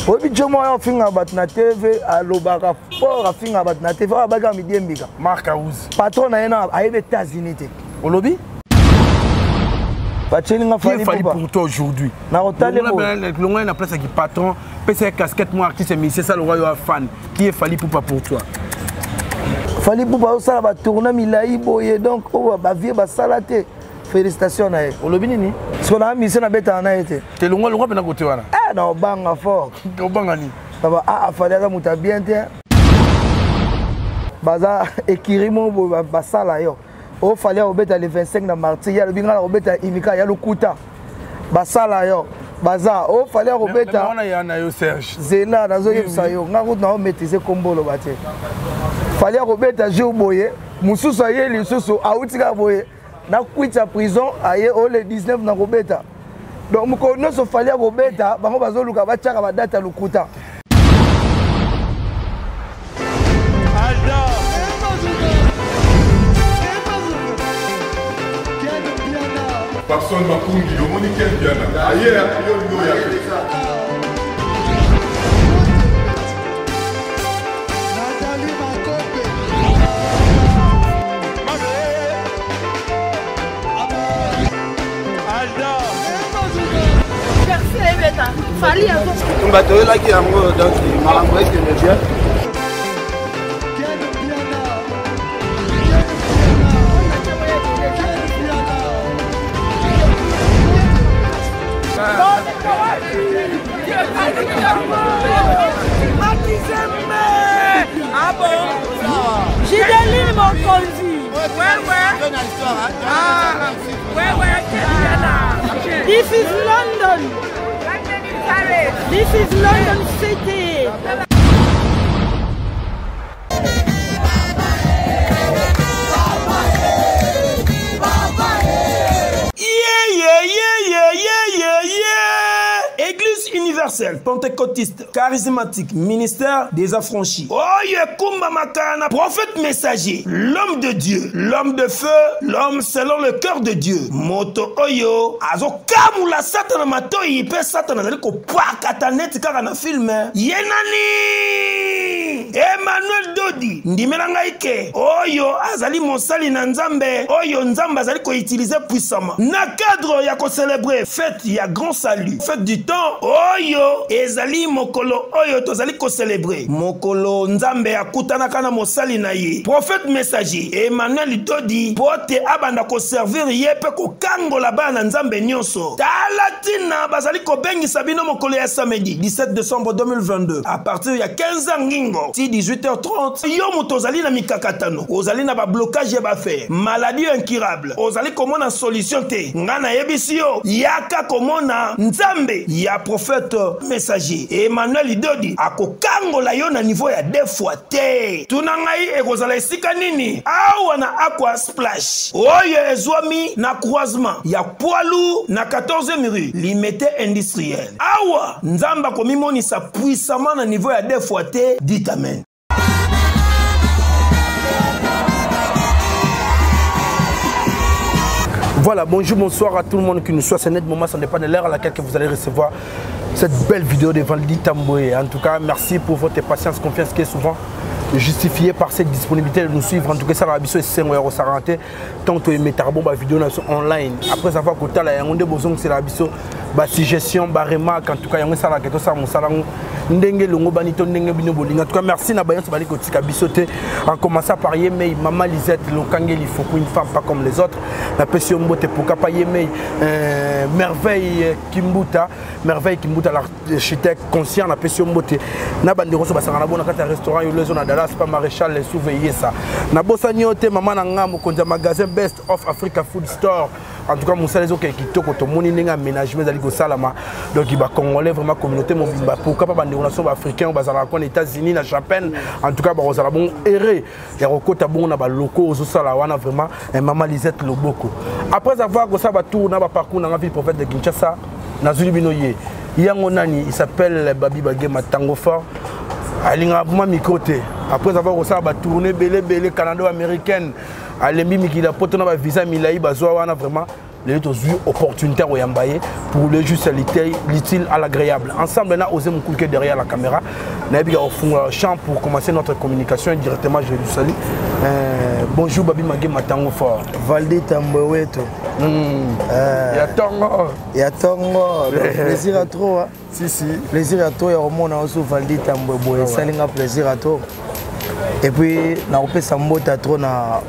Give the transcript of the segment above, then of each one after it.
Oyebi jo moko afingaka bato na TV, alobaka fort, afingaka bato na TV, oyo abakaka midiembika. Marc House. Patron na ye na ayebi États-Unis te. Olobi? Batieli nga Fally Ipupa. Pour toi aujourd'hui. Na kotale bo. Longola na place ya ki patron, pesa ye casquette moi artiste musicien ça lokola yo fan. Qui est Fally Ipupa pour toi? Fally Ipupa osala ba tournée milayi boye, donc oyo ba vie basala te. Félicitations na ye. Olobi nini? Siko na musicien na betaka na ye te. Te longwa longwa pena côté wana. Eh na obanga fort. Obanga nini? Baba ah Fally aza moto ya bien te. Baza écurie moko boye basala yo. O Fally akobeta le 25 na martyr, ye alobi ngai nakobeta imika ya lokuta. Basala yo. Baza o Fally akobeta. Wana ya na yo Serge. Zela nazoyebisa yo, ngai kutu nao maîtriser kombo oloba te. Fally akobeta jour boye, mosusu aye lisusu awuti kaka boye na kwiti ya prison aye o le 19 nakobeta. Donc mokolo nyonso Fally akobeta, bango bazoluka batiaka badate ya lokuta. Papson Makungi, omoni Ken Mpiana. Aye, yo olingi oya te. Tumba toyelaki yango donc makambo ekende bien. Gideline Mokonzi. Ouais, ouais. Ah, ouais, ouais. This is London. This is London City. Yeah, yeah, yeah, yeah, yeah, yeah, yeah. Église universelle, pentecôtiste, charismatique, ministère des affranchis. Oye Kumba Makana, prophète messager, l'homme de Dieu, l'homme de feu, l'homme selon le cœur de Dieu. Moto oyo, azo kamula satana matoyi pe satana azali kopakata neti kaka na film. Ye nani? Emmanuel Dodi, ndimela ngai ke oyo azali mosali na Nzambe, oyo Nzambe azali koutiliser puissamment na cadre ya kocélébrer fête ya grand salut, fête du temps oyo ezali mokolo oyo tozali kocélébrer mokolo Nzambe akutanaka na mosali na ye prophète messager Emmanuel Dodi po te abanda koservir ye pe kokangola bana na Nzambe nyonso. Tala tina bazali kobengisa bino mokolo ya samedi 17 décembre 2022 à partir ya 15h ngingo ti 18h30. Yo moto ozali na mikakatano, ozali na ba blocage ya ba affaire, maladie incurable, ozali komona solution te, nga nayebisi yo yaka komona Nzambe ya prophète messager Emmanuel Dodi, akokangola yo na niveau ya 2 fois te. Tuna ngai ekozala esika nini? Awa na Aqua Splash oyo ezwami na croisement ya Poilu na 14e rue Limete industriel. Awa Nzambe akomimonisa puissamment na niveau ya 2 fois te. Dites amen. Voilà, bonjour, bonsoir à tout le monde qui nous soit. C'est net moment, ça dépend de l'heure à laquelle que vous allez recevoir cette belle vidéo de Valdi Tambwe. En tout cas, merci pour votre patience, confiance qui est souvent justifiée par cette disponibilité de nous suivre. En tout cas, ça va biso esengo ya kosakana te tant toyemetaka bon ba vidéo na biso online. Après avoir kotala yango nde bozongisela biso ba suggestion, ba remarque. En tout cas, yango esalaka tosala mosala yango ndenge elongo bani to ndenge bino bolinga. En tout cas, merci na bayanso bali kotika biso te. En commençant par Yemei, Mama Lisette Lokangeli Foukou, une femme pas comme les autres. La pesi yo mbote, pourquoi pas Yemei, Merveille Kimbuta, Merveille Kimbuta, l'architecte conscient, la pesi yo mbote. Na bande roso basanga na bona kata restaurant yo lezo na Dallas, pas maréchal les surveiller ça. Na bosani yo te mama na nga mokonzi ya magasin Best of Africa Food Store. En tout cas, mosala ezoke kitoko, tomoni ndenge aménagement ezali kosalama. Donc, ba Congolais vraiment communauté mobimba, pourquoi pas bande na so ba africain bazala kwa na États-Unis na Japon. En tout cas, ba kozala bon erré ya kokota bon na ba locaux ozosala wana vraiment eh, Mama Lisette Loboko. Après avoir kosala ba tour na ba parcours na ville prophète de Kinshasa, nazuli bino ye. Yango nani, il s'appelle Babi Bagema Tango Fort. Alinga vraiment micro te. Après avoir kosala ba tournée belé belé Canada américaine, alembi mikila poto na ba visa milai bazwa wana vraiment. Lelo tozwi opportunité ya koyamba ye pour le juste l'utile à l'agréable. Ensemble na Osé Mukuluke derrière la caméra, nayebi ka kofungola champ pour commencer notre communication directement. Je vous salue. Bonjour Babi Mage Matango fort. Valdi Tambwe wetu. Ya tongo. Ya tongo. Plaisir à trop. Hein? Si si. Plaisir à toi ya komona oso Valdi Tambwe boye. Esalinga plaisir à trop. Et puis nakopesa mbote trop na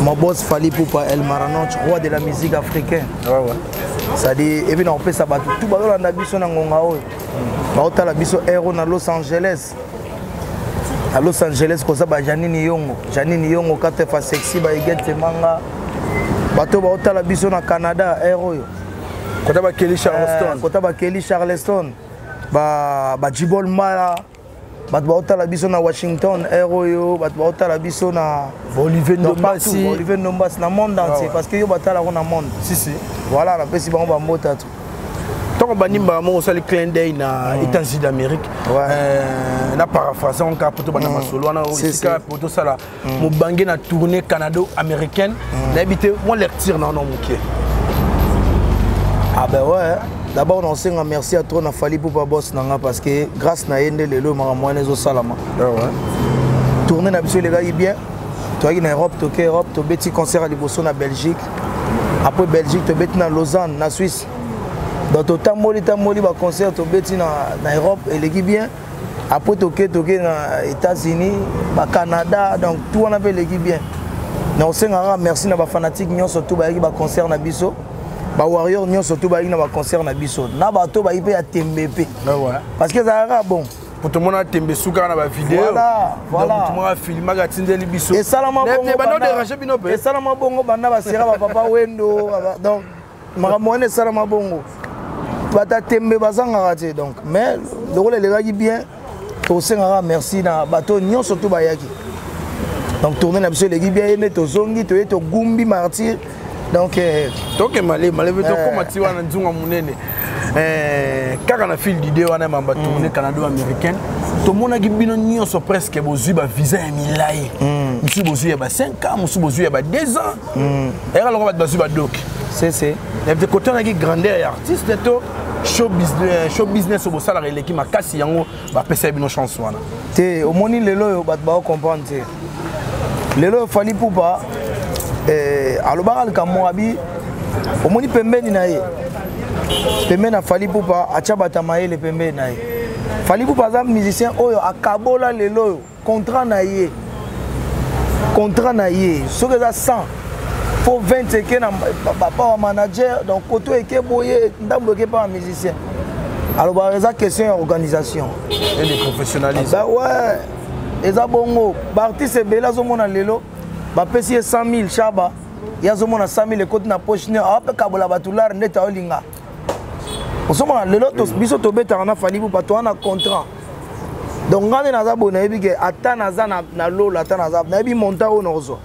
mon boss Fally Ipupa El Maranoch, roi de la musique africaine. Ouais, ouais. C'est-à-dire, et puis nakopesa bato tout bazolanda biso na ngonga oyo. Baotala biso héros na Los Angeles. À Los Angeles koza ba Janine Yongo, Janine Yongo kate fa sexy ba Egete Manga. Bato baotala biso na Canada héros oyo. Kota ba Kelly Charleston. Kota ba Kelly Charleston. Ba Jibol Mala. Bato baotala biso na Washington air oyo, bato baotala biso na Olivier Ndombasi, Olivier Ndombasi na monde entier, parce que yo batala ko na monde. Si si. Voilà, na pesi bango ba mbota tout. Tant banimba mo osali clin d'œil na États-Unis d'Amérique. Na paraphrasant ka poto bana masolo wana esika poto sala mobange na tournée canado-américaine. Na habité moi lecture na non mokie. Ah ben ouais. D'abord, on s'est merci à toi, na Fally Ipupa boss nanga, parce que grâce na yende lelo mara moine zo salama. Ah ouais. Tourner na biso les gars bien. Toi qui na Europe, toke Europe, to beti concert à liboso na Belgique. Après Belgique, to beti na Lausanne, na Suisse. Donc to tamboli tamboli ba concert to beti na Europe et les bien. Après toke toke na États-Unis, ba Canada, donc tout on avait les bien. Na osenga merci na ba fanatique nyonso tout ba yaki ba concert na biso. Ba warrior nyonso tout ba yaki na ba concert na biso. Na bato ba yipe ya tembe pe. Ah ouais. Parce que ça ra bon. Pour tout le monde tembe suka na ba vidéo. Voilà, voilà. Donc tout le monde filma ka tindeli biso. Et salama bongo. Ne ba no déranger bino pe. Et salama bongo banda ba sera ba papa Wendo donc makambo wana esalama bongo. Bata tembe bazangaka te donc mais lokola elekaki bien tosengaka merci na bato nyonso to bayaki. Donc tournée na biso eleki bien ye nde tozongi toye togumbi martyr. Donc toke malé malé to koma ti wana nzunga munene. Kaka na fil d'idée wana mamba tournée canado américaine. Tomonaki bino nyonso presque bozwi ba visa ya milai. Mosusu bozwi ya ba 5 ans, mosusu bozwi ya ba 2 ans. Eyaka lokola bato bazwi ba doc. Si, si. Na peut-être côté naki grandeur ya artiste to show business, show business oyo bosalaka eleki makasi yango bapesa bino chance wana. Te, omoni lelo oyo bato bao comprendre te. Lelo oyo Fally Ipupa, alobaka likambo abi, omoni pembeni na ye. Pembeni na Fally Ipupa, atia bato ya mayele pembeni na ye. Fally Ipupa aza musicien oyo akabola lelo oyo contrat na ye. Contrat na ye, soki eza 100, faut 20 eke na papa wa manager, donc koto eke boye, ndambo eke pa musicien. Alors bah eza question ya organisation et de professionnalisme. Bah ouais, eza bongo, ba artiste ebele azomona lelo, ba pesi ye 100 000 chaba, ye azomona 100 000 ekoti na poche ne, awa pe kabola bato lar ndete aolinga. Ozomona lelo biso tobetaka na Fally Ipupa, toza na contrat. Donc nga nde naza boye, nayebi ke ata naza na lola, ata naza, nayebi montant oyo nakozwa.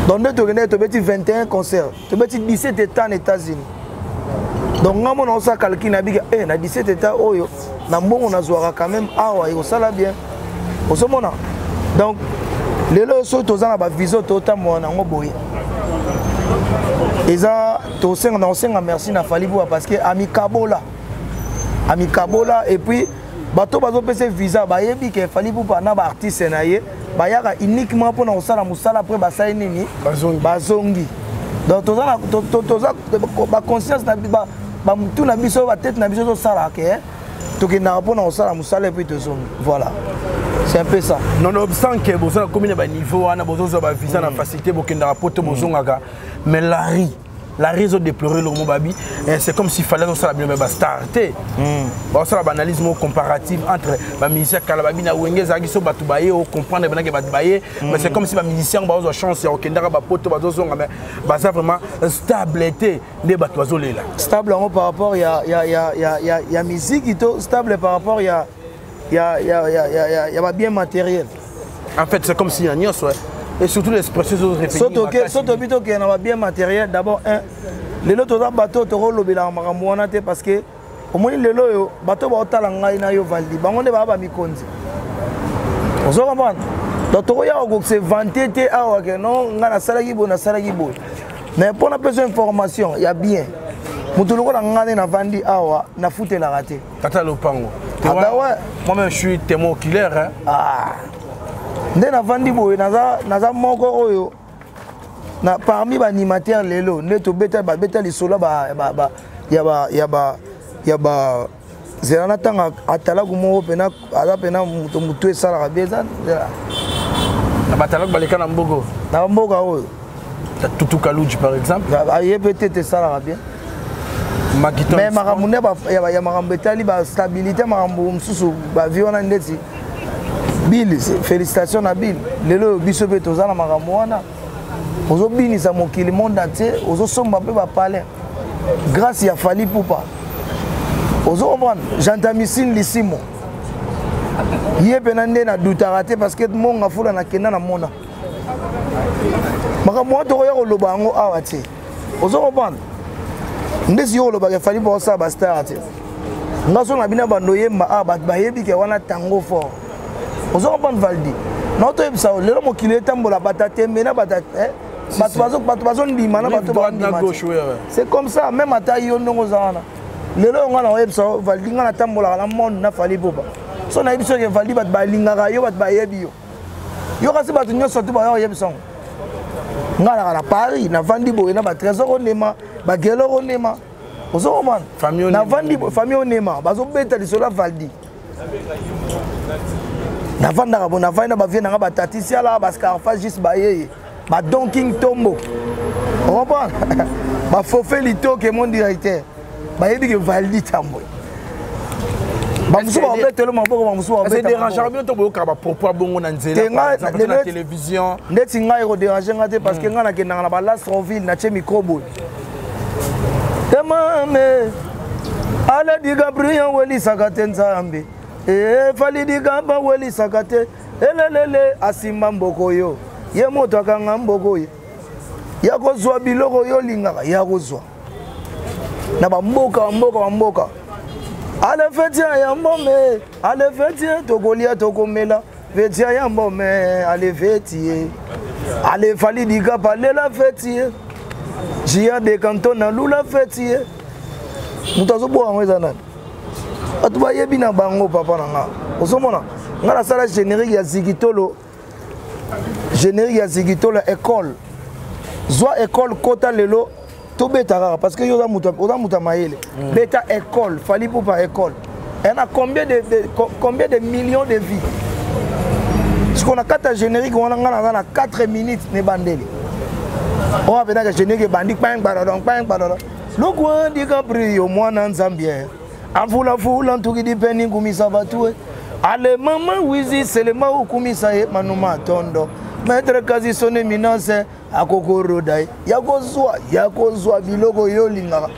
Donc nde tokendaki tobeti 21 concerts, tobeti 17 états na États-Unis. Donc nga mona osala calcul nayebi ke, na 17 états oyo na mbongo nazwaka quand même awa ekosala bien. Ozomona? Donc lelo soki toza na ba visa totambola nango boye. Eza tosenga na osenga merci na Fally Ipupa parce que amikabola. Amikabola et puis bato bazopesa visa bayebi ke Fally Ipupa na ba artiste na ye bayaka uniquement mpona kosala mosala après basali nini? Bazongi. Bazongi. Donc toza na, to, to, toza, ba conscience na bi-, ba, ba mutu na biso, ba tête na biso tosala ke, hein? Tokendaka mpona kosala mosala et puis tozongi. Voilà. C'est un peu ça. Nonobstant que boza komi na ba niveau wana, bozozwa ba visa na facilité, bokendaka poto, bozongaka. Mais Larry, la raison de déplorer le mot babi, c'est comme s'il fallait ça la bien star té. Bon ça l'analyse mot comparative entre ba musicien Kalababi na Wenge zaki so batu baye o comprendre bien que batu baye, mais c'est comme si ba musicien ba zo chance ya okendaka ba poto ba zo zonga mais ba ça vraiment stabilité nde batu bazo lela. Stable en par rapport ya ya ya ya ya ya musique to stable par rapport ya ya ya ya ya ya ya ba bien matériel. En fait, c'est comme si y a nyonso, ouais. Et surtout l'expression aux référents. Soto ke, soto bito ke na ba bien matériel d'abord un. Lelo toza bateau to rolobela makambo wana te parce que au moins lelo yo bateau ba otala ngai na yo Valdi bango nde ba ba mikonzi. Ozo comprendre? Donc to ya ko se vanter te awa ke non nga na salaki bo na salaki bo. Mais mpo napesa information ya bien, moto lokola nga nde navandi awa, nafutelaka te. Tata lopango. Ah bah ouais. Moi-même, je suis témoin oculaire, hein. Ah. Nde navandi boye, naza moko oyo na parmi baanimateur lelo nde tobeta, babeta lisolo ya ba zela na ntango atalaku moko mpena aza mpena moto motu esalaka bien, eza zela. Na batalaku baleka na mboka. Na mboka oyo. Tutu Kaluji par exemple. Aye mpe te, esalaka bien. Makiton. Mais makambo nde ya makambo etali bastabilité, makambo mosusu bavie wana ndeti Bill, félicitation na Bill. Lelo oyo biso mpe toza na makambo wana, ozobinisa mokili monde entier, ozosomba mpe bapalais grâce ya Fally Ipupa, ozo comprendre? Gentamisine lisimo ye mpena nde nadutaka te, parce que monga fula nakenda na mona makambo wana, tokoya koloba yango awa te, ozo comprendre? Ndesi yo olobaka Fally mpo osala bastar te, nga so na bino bando oyemba awa, bato bayebi ke wana tango fort, ozo comprendre? Valdi na otoyebisa yo, lelo mokili etambola, bato atembe na bato, bato bazondima na bato bandima. C'est comme ça. Même ata yo ndongo oza wana lelo oyo, nga na oyebisa yo, Valdi, nga natambolaka na monde na Fally Ipupa. So nayebi soki Valdi, bato balingaka yo, bato bayebi yo, yo kasi bato nyonso tu baya oyebisa ngo. Nga naka na Paris, navandi boye na batrésor onema, bagelor onema, ozo comprendre? Navandi, famille onema bazobeta lisolo ya Valdi. Navandaka bo, navandi na bavie nanga, batati siala, bascarfa juste bayeye, badon king tombo, ocomprendre? Bafofe litoke, mon directeur, bayebi ke Valdi Tambwe, bamosusu babetelo maboko, bamosusu. Dérangeaka bino to boyokaka bapropos ya bongo na nzela, na télévision? Ndeti ngai ekodérange nga te, parce que ngai nakendaka na balastronville, natie micro boye, temame aledi Gabriel welisaka te, Nzambe Fally Digamba welisaka te, elelele asimba mboko yo, ye moto akanga mboko ye ya kozwa biloko yo olingaka ya kozwa na bamboka, bamboka, bamboka. Ale feti ya mbome, ale feti, tokolia, tokomela, feti ya mbome, ale feti ye, ale Fally Dikapa alela feti ye, jia de canton na lula feti ye. Moto azoboka yango eza nani? Bato bayebi na bango. Papa na nga, ozomona nga nasala générique ya Zigitolo, générique ya Zigitolo école. Zwa école, kota lelo tobeta kaka, parce que yo oza moto ya mayele. Beta école Fally Ipupa, école ena combien de millions de vues? Sikoyo na kati ya générique wana, nga naza na 4 minutes na ebandeli oyo apenaka générique ebandi kpang kpadodon kpang kpadodon lokwa DiCaprio mwana Nzambe avulafula ntukidi peni ngumisa bato e ale mama wizi selema okumisa ye manuma tondo maître kasi son éminence akokoroda ye ya kozwa, ya kozwa biloko yo olingaka.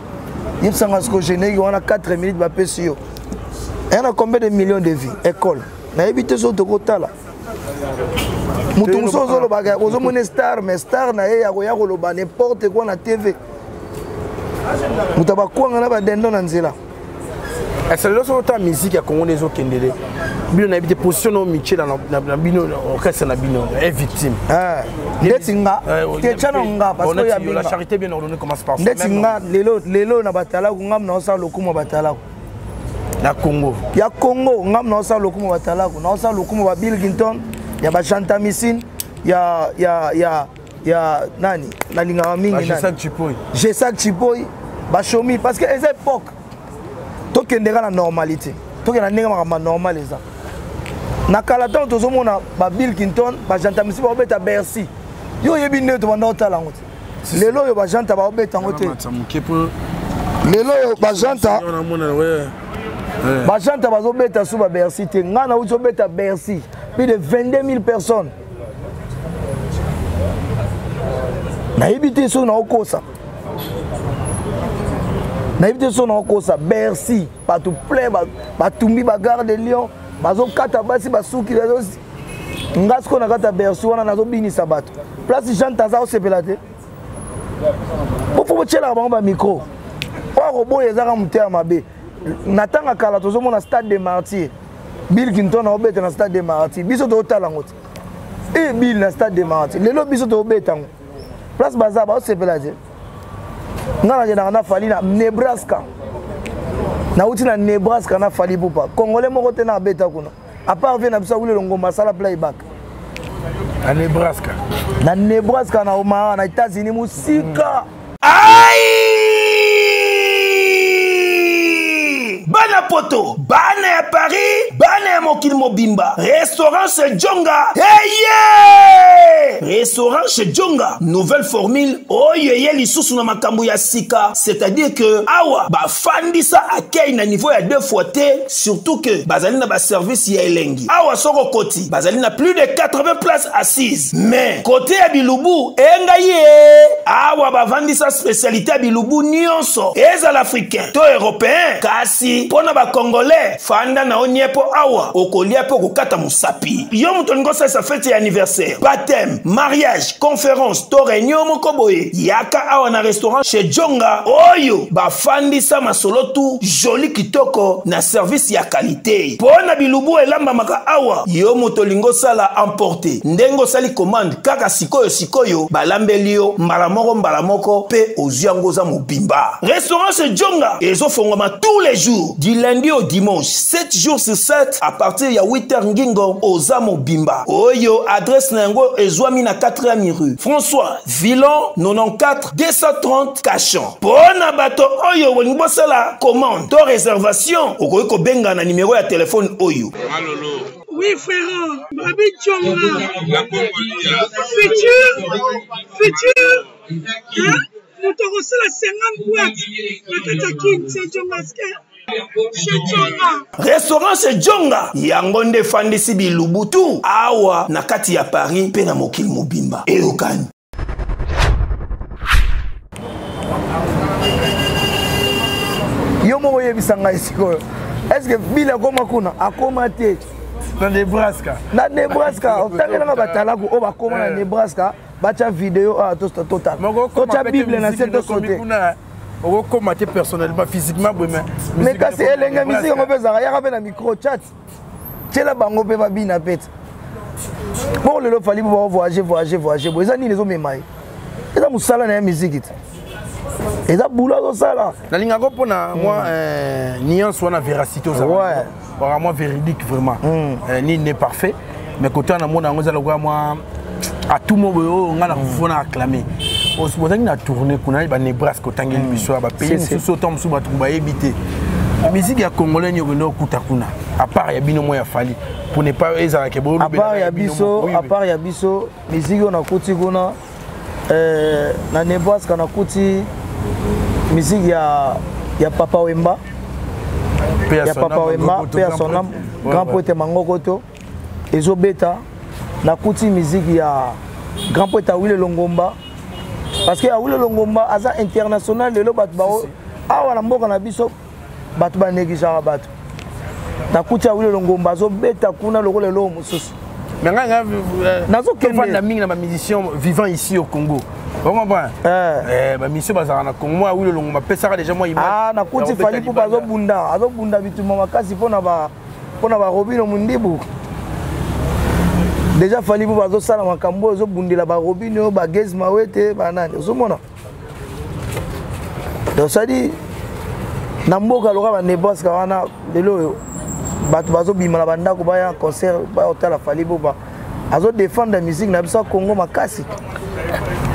Yebisanga siko, générique wana 4 minutes bapesi yo eya na combien de millions de vues? École nayebi te soki tokotala. Moto mosusu ozolobaka, ozomona star, mais star na ye ya koya koloba n'importe quoi na TV, moto abakwanga na badendo na nzela. Ese lelo soki otala musique ya Congo nde ezokendele bino, nayebi te position na omityela na bino, orchestre na bino est victime. Ndeti nga te, tya na nga, parce que oyabi. La charité bien ordonnée commence par Ndeti nga lelo, lelo na batalaku, ngam naosala lokumu ya batalaku. Na Congo. Ya Congo, ngam naosala lokumu ya batalaku, naosala lokumu ya babill Clinton, ya bachantamisine, ya nani nalingaka mingi. Jesak Chipoi. Jesak Chipoi, bashomi, parce que eza époque tokendeka na normalité, tokende na ndenge makambo ya normal eza na kala. Ntango tozomona babill Clinton, bagentamisi baobeta Bercy, yo oyebi ndenge tobanda otala yango te. Lelo oyo bagenta baobeta yango te. Lelo oyo bagenta bazobeta su babercy te. Ngai nauti obeta Bercy, plus de 22 000 personnes. Nayebi te soki naokosa, nayebi te soki naokosa. Bercy bato plein, batumbi bagare de Lyon, bazokata basi basuki. Nga sikoyo na kati ya Bercy wana nazobinisa bato, place Jean taza osepela te. Bofo botielaka bango bamicro oyo akoboya, ezaka motema mabe. Na ntango kala tozomona Stade de Martyr, Bill Clinton aobeta na Stade de Martyr, biso tootala yango te. E Bill na Stade de Martyr, lelo biso toobeta yango, place baza baosepela te. Nga nakendaka na Fally na Nebraska. Nauti na Nebraska na Fally Ipupa. Congolais moko te na abeta kuna. À part vie na biso Awilo Longomba asala playback. Na Nebraska. Na Nebraska na Omaha na États-Unis mosika. Aïe! Bana poto, bana ya Paris, bana ya mokili mobimba. Restaurant chez Djonga. Hey yeah! Restaurant chez Djonga, nouvelle formule oyo eye lisusu na makambo ya sika, c'est-à-dire que awa bafandisa accueil na niveau ya deux fois te, surtout que bazali na ba service ya elengi. Awa soko koti, bazali na plus de 80 places assises. Mais côté ya bilubu enga ye awa bavandisa spécialité ya bilubu nyonso, ezala africain to européen, kasi mpo na bacongolais fanda na yo nie mpo awa okolia mpe okokata mosapi. Yo moto olingi osalisa fete ya anniversaire, baptême, mariage, conférence to réunion moko boye, yaka awa na restaurant chez Djonga oyo bafandisa masolo tu joli kitoko na service ya qualité. Mpo na bilubu elambamaka awa, yo moto olingi osala emporter, ndenge osali commande kaka sikoyo sikoyo balambeli yo mbala moko mbala moko mpe ozwi yango oza mobimba. Restaurant chez Djonga ezofongwama tous les jours du lundi au dimanche 7 jours sur 7 à partir ya 8h ngingo oza mobimba. Oyo adresse na yango ezwami na 4e rue François Villon 94 230 Cachan. Mpo na bato oyo bolingi bosala commande to réservation, okoki kobenga na numero ya telefone oyo. Oui frère, Babi Djonga. Futur, futur, hein? Moto akosala 50 boîte na kati ya Kin, c'est Djonga chez Djonga. Restaurant chez Djonga, yango nde efandisi bilubutu awa na kati ya Paris mpe na mokili mobimba. Eyokani. Yo moko oyebisa ngai sikoyo, est-ce que Bill akoma kuna? Akoma te. Na Nebraska. Na Nebraska, otangelanga batalaku oyo bakoma na Nebraska, batya video awa totala. Totya Bible na se tosote. Okokoma te personnellement, physiquement boye, mais mais kasi elenge musique yango mpe ezalaka, yaka mpe na micro chat. Tiela bango mpe babina mpe. Bongo lelo Fally bo voyager voyager voyager bo eza nini ezomema ye? Eza mosala na ye musique te. Eza boulot azosala. Nalingaka mpona mwa nuance wana véracité ozala. Ouais. Waka mwa véridique vraiment. Nini n'est parfait, mais côté na mona yango eza lokola mwa à tout moment oyo nga na kofona acclamé. Ozalaki na tournée kuna ba Nebraska otangeli biso ya ba pays mosusu oyo mosusu bato bayebi te. Musique ya congolais nini okende okuta kuna à part ya bino moko ya Fally pour ne pas ezalaka à part ya biso, à part ya biso musique oyo nakuti kuna na Nebraska nakuti musique ya Papa Wemba, ya Papa Wemba pe ya son âme, grand poète Mangokoto ezobeta. Nakuti musique ya grand poète Awilo Longomba, parce que Awilo Longomba aza international lelo bato ba awa na mboka na biso bato ba négligeaka bato. Nakuti Awilo Longomba azobeta kuna lokola eloko mosusu. Mais ngai ngai nazokende mingi na ba musiciens vivant ici au Congo. Vous comprenez? Ba musiciens bazalaka na Congo, moi Awilo Longomba pesaka déjà moi image. Ah, nakuti Fally Ipupa azobunda, azobunda bituma makasi mpona ba mpona ba Robino Mundibu. Déjà Fally Ipupa azosala makambo oyo ezobundela ba Robino, ba Gaz Mawete, ba nani. Ozomona? Donc ça dit na mboka loka ba Nebraska wana lelo oyo bato bazobima na bandako baya concert baya kotala Fally Ipupa azo défendre musique na biso ya Congo makasi.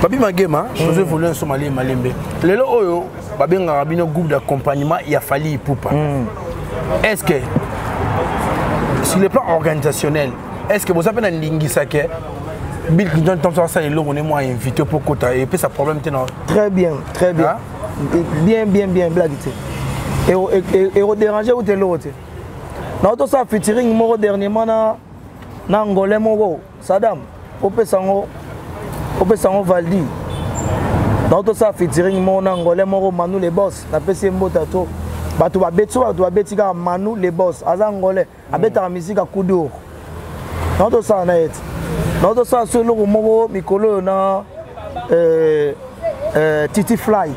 Papi Magema, tozo évoluer nso malembe malembe. Lelo oyo babengaka bino groupe d'accompagnement ya Fally Ipupa. Est-ce que sur le plan organisationnel, est-ce que vous avez un lingisa que Bill Clinton tant ça eloko ne moi invité pour kota et puis ça problème te non. Très bien, très bien. Hein? Bien bien bien blague te. Et et déranger ou te l'autre. Na auto ça featuring moko dernièrement na Angolais moko Saddam opesango opesango Valdi. Na auto ça featuring moko na Angolais moko Manu le boss na pesi mbota to. Bato babeti so bato babeti kaka Manu le boss aza Angolais abetaka musique ya coup d'or. Na auto ça na yete. Na auto ça so eloko moko mikolo na Titi Fly.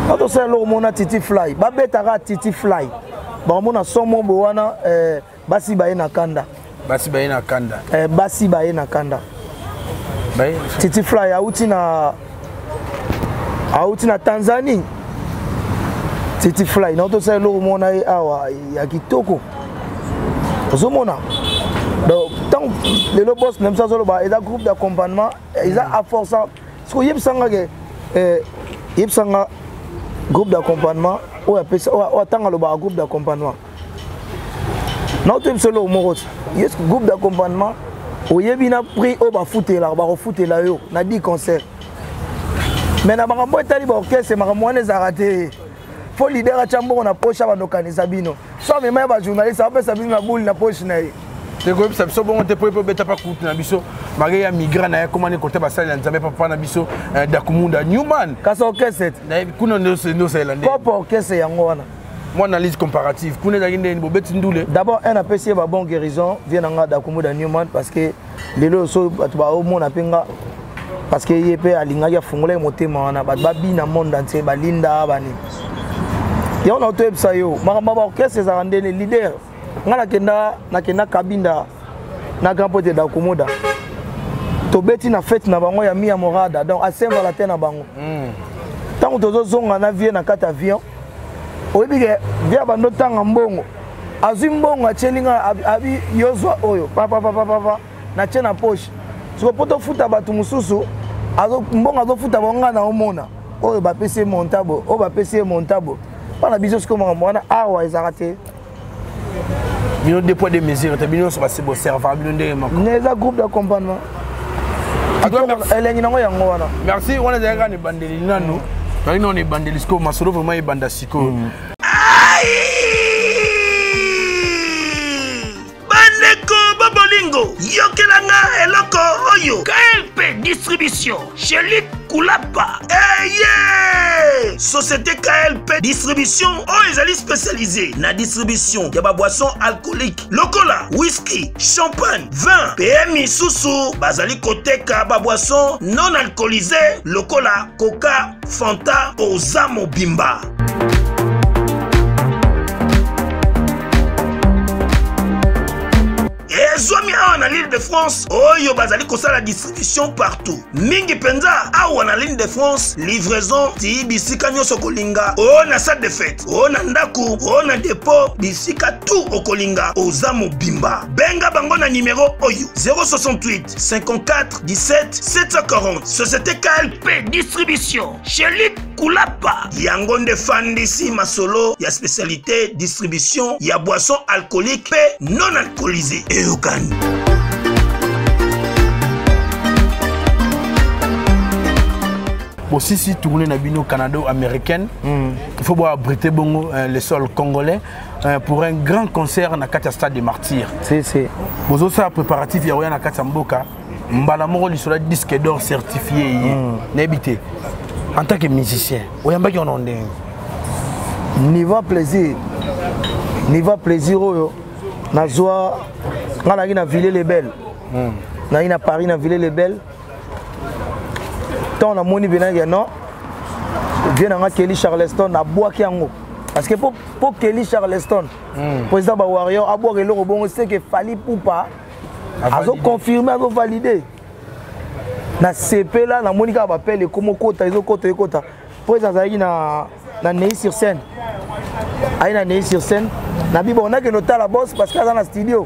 Na auto ça eloko moko na Titi Fly. Babetaka Titi Fly. Bakomona somo bo wana basi baye na kanda. Basi baye na kanda. Basi baye na kanda. Baye. Titi Fly auti na Auti na Tanzanie. Titi Fly, na tosala eloko mona ye awa ya kitoko. Ozomona. Donc tant lelo boss na biso azoloba eza groupe d'accompagnement, eza à force. Siko yebisanga ke eh, yebisanga groupe d'accompagnement oyo apesa oyo atanga alobaka groupe d'accompagnement. Na otoyebisa eloko moko ti. Yes, groupe d'accompagnement oyebi na prix oyo bafutelaka bakofutela yo na 10 concert. Mais na makambo etali baorchestre makambo wana ezalaka te. Fo leader atya mbongo na poche abanda okanisa bino. So amema ya bajournaliste apesa bino na boule na poche na ye. Tekoyebisa biso bongo te po ebeta pa kutu na biso malgré ya migrant na ye koma ni kote basali ya nzambe papa na biso Dakumunda Newman. Kasi orchestre te. Kuna nde osalela nde. Kopo orchestre yango wana. Moi analyse comparative kuna ezalaki ndeni bobeti ndule. D'abord un apesi ye ba bon guérison vie na nga Dakumunda Newman parce que lelo so bato baomona mpe nga parce que ye mpe alingaki afungola ye motema wana bato babina monde entier balinda banini yango na otoyebisa yo makambo ya baorchestre ezalaka ndene leader nga nakenda nakenda kabinda na grand pote dakumoda tobeti na fete na bango ya mia morada donc a saint valentin na bango ntango mm. tozozonga na vie na kati avion oyebi ke vie abando tanga mbongo azwi mbongo atieli nga abi yozwa oyo papapapapa natie na poche siko mpo tofuta bato mosusu mbongo azofuta bango ngai naomona oyo bapesi ye montabo oyo bapesi ye montabo mpo na biso sikoyo makambo wana awa ezalaka te bino deux poids deux mesures te bino nyonso basi boserva bino ndenge moko eza groupe d'accompagnement elengi nango yango wana merci wana ezalaki kaka na ebandeli nanu nazalaki nano na ebandeli sikoyo masolo vraiment ebanda sikoyo Bandeko babolingo, yokela nga eloko oyo. KLP Distribution, chez Luc Kulapa. Eye! Société KLP Distribution oyo ezali spécialisée na distribution ya ba boissons alcooliques lokola whisky, champagne, vin pe misusu bazali koteka ba boissons non alcoolisées lokola coca, Fanta, oza mobimba. Ezwami awa na l'Île de France oyo bazali kosala distribution partout mingi mpenza awa na l'Île de France livraison ti bisika nyonso okolinga o na salle de fête o na ndako o na dépôt bisika tout okolinga oza mobimba benga bango na nimero oyo 068 54 17 740 société KLP distribution chez Luc Kulapa yango nde fandisi masolo ya spécialité distribution ya boisson alcoolique pe non alcoolisée eyokani. Bosisi tournée na bino canado-américaine. Il faut boire abriter bongo le sol congolais pour un grand concert na kati ya stade des Martyrs. Si, si. Bozosala préparatif ya koya na kati ya mboka mbala moko lisolo ya disque d'or certifié ye. Nayebi te. En tant que musicien, oyambaki wana ndenge. Niveau plaisir. Niveau plaisir oyo nazwa nga nayaki na Villiers-le-Bel. Nayaki na Paris na Villiers-le-Bel. Tant namoni benaki non vieux na nga Kelly Charleston abwaki yango. Parce que pour Kelly Charleston, président ba Warrior abwaki eloko bongo c'est que Fally Ipupa azo confirmer, azo valider. Na sepela na moni kaka bapele ekomo kota ezokota ekota. Po ezalaki na Neuilly-sur-Seine. Aye na Neuilly-sur-Seine. Na bibo on a que notala boss parce que aza na studio.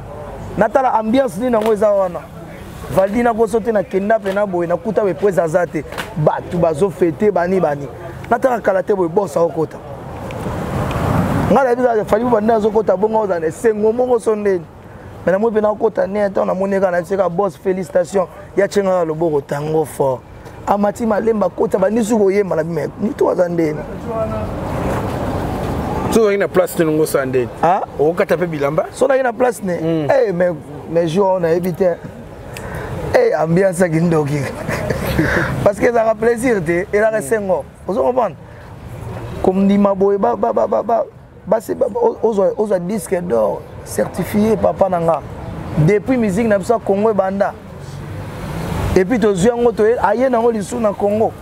Natala ambiance nini nango eza wana. Valdi na koso te na kenda pe na boye na kuta be presa aza te. Batu bazo fêter bani bani. Natala kala te boye boss akota. Nga na biso Fally Ipupa nde azokota bongo ozana na esengo moko so ndeni. Mais na moi pe na kota ne ata na moni kaka na biso kaka boss félicitations ya tchenga na loboko tango fort. Amati malemba kota ba nisu koyemba na bime ni to aza ndeni. So na place te nongo sa ndeni. Ah, okata pe bilamba. So na place ne. Eh mais jour on a évité. Eh ambiance ya kindoki. Parce que ça plaisir te et la esengo. Ozo comprendre? Comme ndima boye ba ba ba ba ba basi ozwa disque d'or certifié papa na nga depuis musique na biso ya Congo ebanda et puis tozwi yango aye nango lisusu na Congo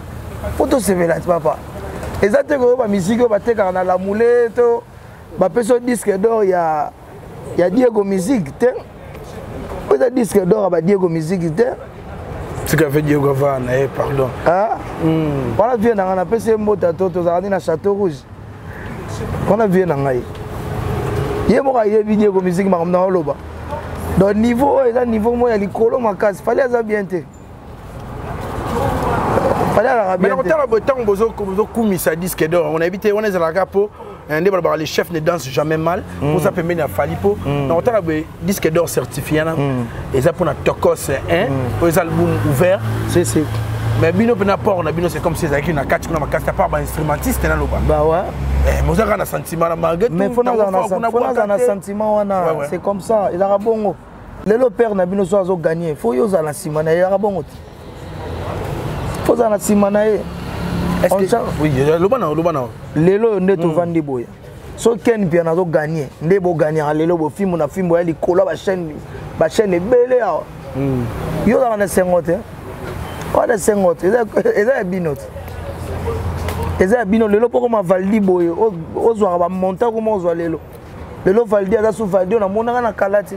po tosepela ti papa eza te koyo ba musique oyo batekaka na lamule to bapesi yo disque d'or ya Diego Musique te oyo eza disque d'or ya ba Diego Musique te. Tika ve Diego va na ye pardon. Ah? Wana vie na ngai napesi ye mbota to tozalaka nde na Château Rouge. Wana vie na ngai. Ye moko ayebi Diego musique makambo na oloba. Donc niveau oyo eza niveau moko ya likolo makasi. Fally aza bien te. Fally alaka bien te. Mais nakotala boye ntango bozokumisa disque d'or on yebi te wana ezalaka mpo eh, nde balobaka les chefs ne dansent jamais mal mm. oza pembeni ya Fally mpo nakotala boye disque d'or certifié na eza mpona Tokos 1 oyo eza album ouvert. Si si. Mais bino mpe na port na bino, c'est comme si ezalaki na kati kuna makasi, à part bainstrumentiste naloba. Bah ouais. Eh, mais ozalaka na sentiment na malgré tout. Mais faut nazala na sentiment wana. C'est comme ça, ezalaka bongo. Lelo père na bino so azoganye, faut yo ozala na nsima na ye, ezalaka bongo te, faut ozala na nsima na ye. Oui, loba na loba na. Lelo oyo nde tovandi boye, so Ken Mpiana azoganye nde boganyaka lelo, bofimbo na fimbo ya likolo ya bachaîne, bachaîne ebele awa. Yo ozalaka na esengo te, wana esengo te, eza ya bino te, eza ya bino. Lelo mpo koma Valdi boye, ozwaka bamonta koma ozwa lelo. Lelo Valdi aza su Valdi oyo namonaka na kala te.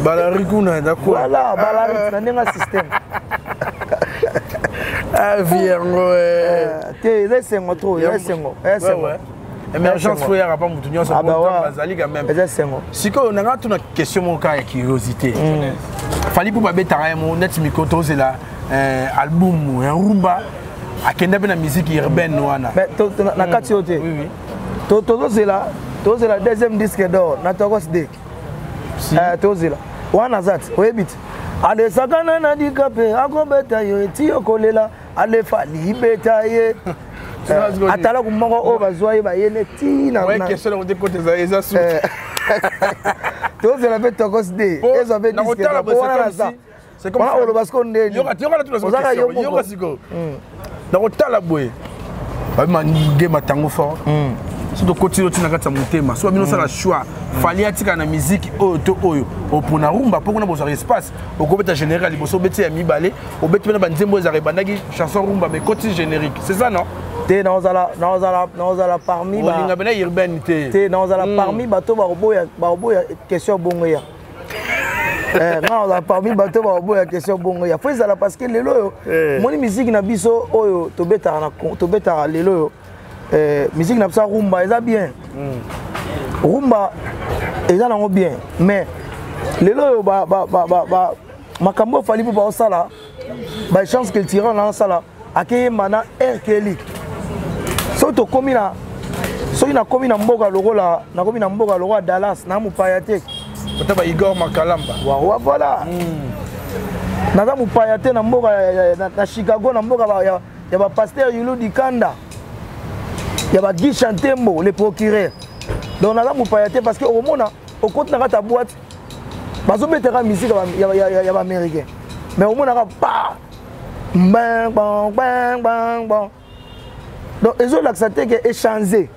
Balari kuna, d'accord. Voilà, balari na ndenge ya système. Avi yango. Te, eza esengo trop, eza esengo, eza esengo. Émergence fo yaka pa motu nyonso bazali quand même. Eza esengo. Sikoyo nanga tuna question moko kaka ya curiosité. Fally mpo babetaka ye mo neti mikolo tozela album ya rumba, akenda mpe na musique urbaine wana. Na kati oyo te, tozozela, tozela deuxième disque d'or na Tokos D. Tozela wana aza te, oyebi te, alesakana na dikape akobeta yo eti yo kolela alefa libeta ye atalaku moko oyo bazwa ye bayene ntina. Tozela mpe Tokos D ezwa mpe disque wana naza wana oloba siko ndeni ozaka yo moko. Nakotala boye, babima tango fort so tokoti yo ntina kati ya motema so babino osala choix, Fally atika na musique oyo to oyo opona rumba, mpo kuna bozwaka espace, okobeta générique ya liboso, obeti ya mibale, obeti mpe na banzembo ezalaka ebandaki chanson rumba mais ekoti générique, c'est ça non? Te, naozala parmi olinga pena urbaine te. Te, naozala parmi bato bakoboya question bongo ya nga naozala parmi bato bakoboya question bongo ya fo ezala, parce que lelo oyo moni musique na biso oyo tobetaka lelo oyo, musique na biso ya rumba eza bien, rumba eza nango bien, mais lelo oyo makambo oyo Fally mpo baosala baéchange culturel na osala, akeyemba na R. Kelly. Soki tokomi na, soki nakomi na mboka lokola, nakomi na mboka lokola Dallas, na mopaya te. Ota ba Igor Makalamba. Wawa, voilà. Naza mopaya te na mboka na Chicago, na mboka ya bapasteur Yulu Dikanda, ya baGuy Chantembo le procureur. Donc naza mopaya te, parce que okomona okoti na kati ya boîte, bazobetaka musique ya baaméricain, mais omonaka pa bang bang bang bang bang. Donc ezolakisa te ke échange,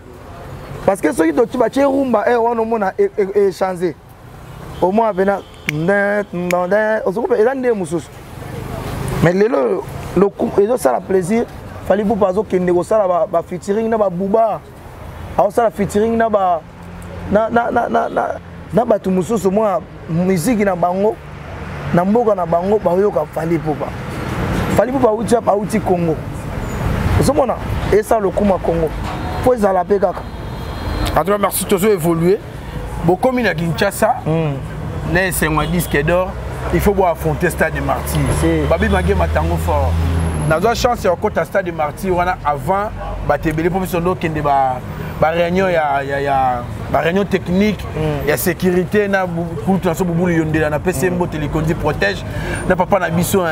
parce que soki toti batie rumba e wana, omona échange, omona pena eza nde mosusu. Mais lelo ezosala plaisir, Fally Ipupa azokende kosala bafeaturing na babuba, aosala featuring na ba na, na, na, na, na, na bato mosusu mwa miziki na bango na mboka na bango baoyoka Fally Ipupa. Fally Ipupa auti auti Congo, ozomona esala lokumu ya Congo mpo ezala mpe kaka. En tout cas merci, tozo évoluer, bokomi na Kinshasa na esengo ya disque d'or, il faut bo affronter stade de Martyr. Babi Magema tango fort, nazwa chance ya kokota stade de Martyr wana avant bato ebele, mpo biso nde okende ba baréunion ya baréunion technique ya sécurité na kulutu na so Bubulu Yondela, napesi ye mbote, likondi protège na papa na biso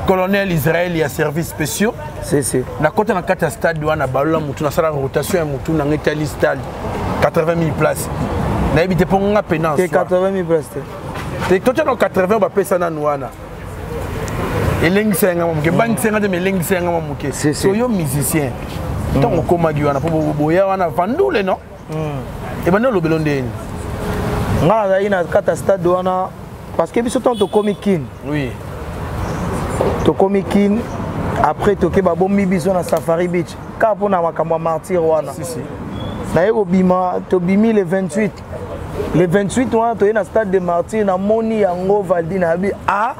colonel Israel ya service spéciaux. Si, si. Nakota na kati ya stade wana, balola motu, nasala rotation ya motu nanga etali stade 80 000 place, nayebi te mpo nga pena. Te, 80 000 place te. Te, totia na 80, bapesa nanu wana, elengisa yanga mwa moke, ebangisa yanga te, ma elengisa yanga mwa moke. So yo musicien, ntango okomaki wana, mpo boya wana vandule non, ebandi olobelo ndeni? Nga nazalaki na kati ya stade wana, parce que biso ntango tokomi Kine, tokomi Kine, après toke, babombi biso na Safari Beach kaka mpona makambo ya Martyr wana. Naye kobima, tobimi le 28, le 28 wana toye na stade de Martyr, namoni yango Valdi, nayebi a.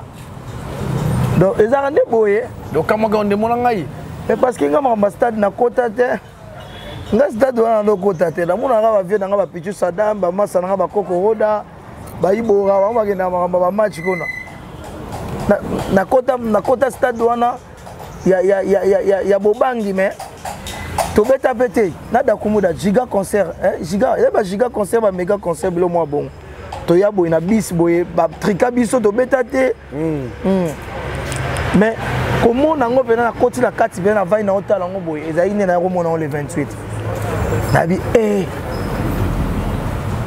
Donc ezalaka nde boye. Donc kamwaka ndemo na ngai. Mais parce que nga makambo ya stade nakota te. Nga stade wana nakota te. Namonaka ba vieux na nga ba Pichu Sadam, ba masa na nga ba Koko Roda, ba Ibora, bango bakendaka makambo ya ba match kuna. Nakota nakota stade wana ya ya ya ya ya, ya bobangi mais tobeta mpe te na dakumuda giga concert eh, giga ya ba giga concert ba mega concert bilo mwa bongo toya boye na bis boye batrika biso tobeta te Mais komona yango mpena nakoti na kati mpena navandi na otala yango boye ezali nde naya komona yango le 28 nabi e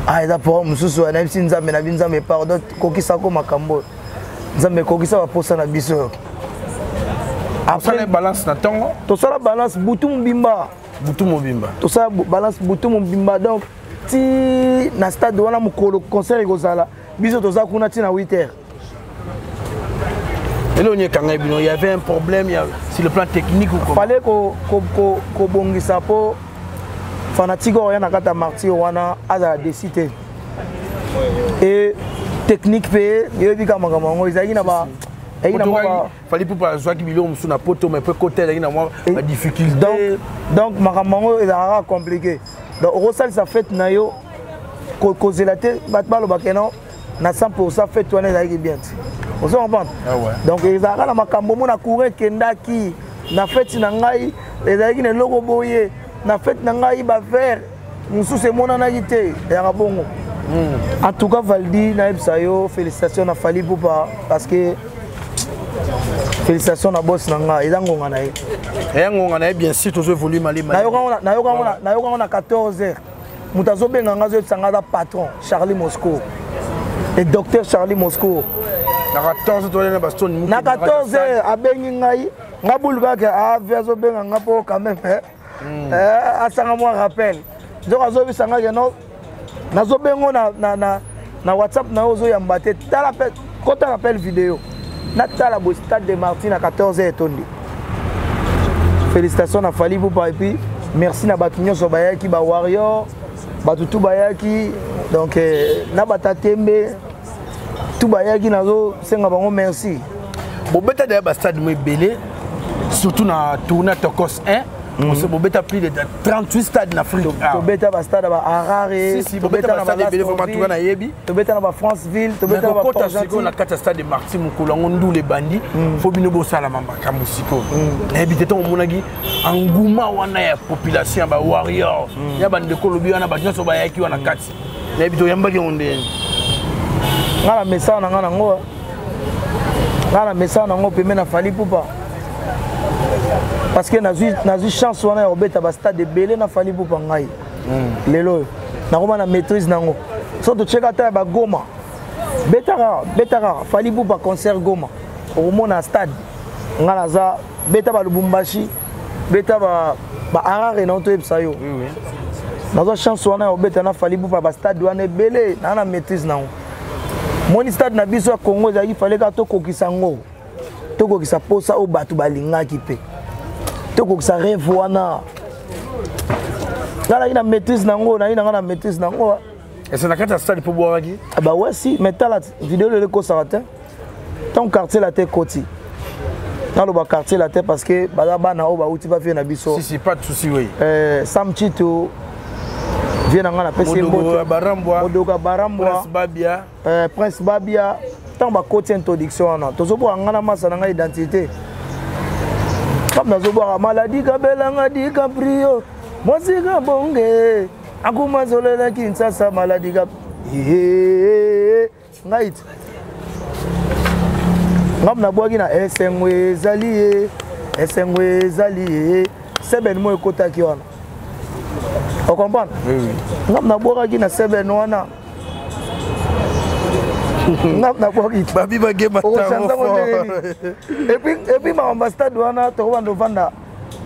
ah eza programme mosusu nayebisi nzambe nabi nzambe pardon kokisako makambo oyo nzambe ekokisa baposa na biso oyo. Après balance na ntongo tosala balance butu mobimba. Butu mobimba tosala balance butu mobimba. Donc ti na stade wana mokolo concert ekozala, biso toza kuna ti na 8 heures. Eloko nini ekanga bino? Il y avait un problème il y a, sur le plan technique ou comment? Fallait kobongisa mpo fanatique oyo ya na kati ya martyr wana azala desi te et technique mpe yebi kaka makambo yango ezalaki na ba Fally Ipupa azwaki biloko mosusu na poto, mais mpe kota ezalaki na mwa badifficulté. Donc makambo yango ezalaka kaka compliqué. Donc okosalisa fête na yo, kozela te bato balobaka no na 100 fête wana ezalaki bien te. Ozo comprendre? Ah ouais. Donc ezalaka na makambo mona courant ekendaki na fête na ngai, ezalaki na eloko boye na fête na ngai, bavere mosusu emonanaki te, eyaka bongo. En tout cas Valdi, nayebisa yo félicitation na Fally Ipupa, parce que félicitation na boss na ngai, eza ngonga na ye. Eya ngonga na ye, bien sûr. Tozo évolue malema. Nayokango na 14 heures, moto azobenga nga, azoyebisa nga aza patron Charlie Moscow et docteur Charlie Moscow. Na 14 toyali na bastone. Na 14 heures abengi ngai, nga bulu kaka ave azobenga nga mpo quand même asanga mwa rappel. Nzoka azoyebisa nga ke no, nazobengo na WhatsApp na yo, ozoyamba te, tala kota na appel vidéo. Natala boye, stade de Martyr na 14 heures etondi. Félicitation na Fally Ipupa et puis merci na bato nyonso bayaki, bawarrior, bato tu bayaki. Donc na batatembe tu bayaki, nazosenga bango merci. Bobeta deya bastade mo ebele, surtout na tournée Tokos 1. Bobeta plus de 38 stades na Afrique. Tobeta bastade ya baharare. Tobeta bastade ebele vraiment, tuka nayebi. Tobeta na bafranceville, tobeta na bakota sikoyo na kati ya stade de Martyr mokolo yango ndula ebandi, fo bino bosalama makambo sikoyo. Nayebi te ntango omonaki enguma wana ya population ya bawarrior, ya bandeko olobi wana, bato nyonso bayaki wana kati, nayebi te oyambaki yango ndenge. Nga na mesana na nga nango, nga na mesana nango pembe na Fally Ipupa, parce que nazwi chance wana ya kobeta bastade ebele na Fally Ipupa. Ngai lelo oyo nakoma na maîtrise nango. So totyeka ata ya bagoma, betaka betaka Fally Ipupa concert Goma, okomona stade nga naza beta balubumbashi, beta baharare na toyebisa yo. Nazwa chance wana ya kobeta na Fally Ipupa bastade wana ebele, naa na maîtrise nango. Moni stade na biso ya Congo ezalaki, fale kaka tokokisa yango, tokokisa posa oyo bato balingaki mpe tokokisa rêve wana. Nga naki na maîtrise nango, nayi nanga na maîtrise nango. Ese na kati ya stade mpo bwakaki? Bawesi, mais tala video lelo ekosaka te. Ntango quartier la te ekoti, naloba quartier la te parce que baza bana oyo bauti bavie na biso. Si si, pas de souci, oui. Sam Chito, vie na nga, napesi ye mbote. Barambwa. Modoka Barambwa. Prince Babia. Prince Babia, ntango bakoti introduction wana, tozobwaka nga na masa na ngai identité comme nazobwaka maladi kabelanga DiCaprio mwasika bonge akuma zolela Kinsasa maladi ka ngai ti ngai nabwaki na esengo ezali ye, esengo ezali ye seben mo ekotaki wana, ocomprendre? Ngai nabwakaki na seben wana, nga nabwaki. Babi bagema. Et puis makambo ya stade wana, tokobanda ovanda,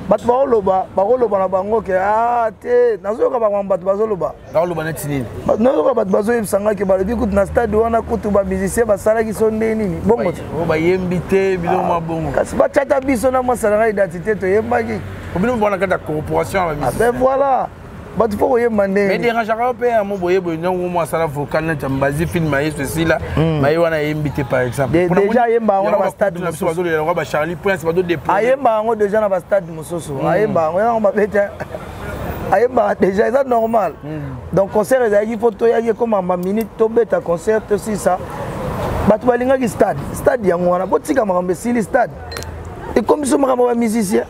bato bakoloba, bakoloba na bango ke a te, nazoyoka makambo bato bazoloba. Bakoloba neti nini? Nazoyoka bato bazoyebisa nga ke balobi kutu na stade wana kutu bamusicien basalaki so nde nini bongo te. Bayembi te, biloko mwa bongo. Kasi batiata biso na mwasa na nga identité toyembaki. Bino bona kati ya corporation ya bamusicien. Ben voilà. Bato mpo koyemba ndenge dérangeaka yo mpe yango boye boye ndongo mwa asala vocal neti mbazi film aye ceci là, maye wana ayembi te par exemple. Déjà ayemba yango na bastade. Mosusu bazolela yango, bacharlie Prince bazodéplorer. Ayemba yango déjà na bastade mosusu, ayemba yango, yango mabe te, ayembaka déjà, eza normal. Donc concert ezalaki mpo toyaki, ekoma baminute tobeta concert, tosisa. Bato balingaki stade, stade yango wana. Botika makambo esili, stade ekomi so makambo ya bamusicien.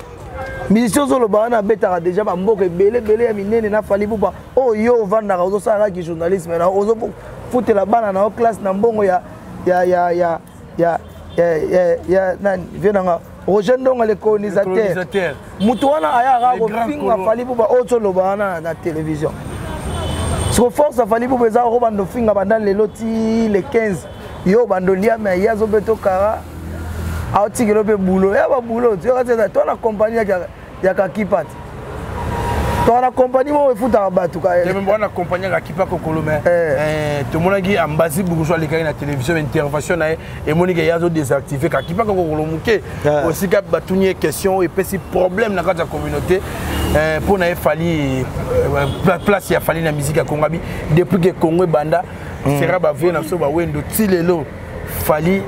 Musicien ozoloba wana abetaka déjà bamboka ebele ebele ya minene na Fally Ipupa. Oyo yo ovandaka, ozosala kaki journalisme na ozofutela bana na yo classe na mbongo ya nani, vie nanga Roger Ndonga, le colonisateur. Moto wana ayaka kofinga Fally Ipupa oyo toloba wana na télévision. Siko force ya Fally Ipupa eza kobanda ofinga banda lelo ti le 15. Yo bando lia, me ye azobeta okara, aotikela mpe bulo ya babulo to na compagnie ya kakipa te, to na compagnie moko efutaka bato. Wana compagnie ya kakipa kokolo, me tomonaki Ambasi Bourgeois alekaki na télévision, intervention na ye emoniki ye azodésactive kakipa kokolo moke. Osika batuni ye question oyo epesi problème na kati ya communauté mpo na ye Fally, place ya Fally na musique ya Congo. Abi depuis ke Congo ebanda, sera bavie na biso bawendo ti lelo, Fally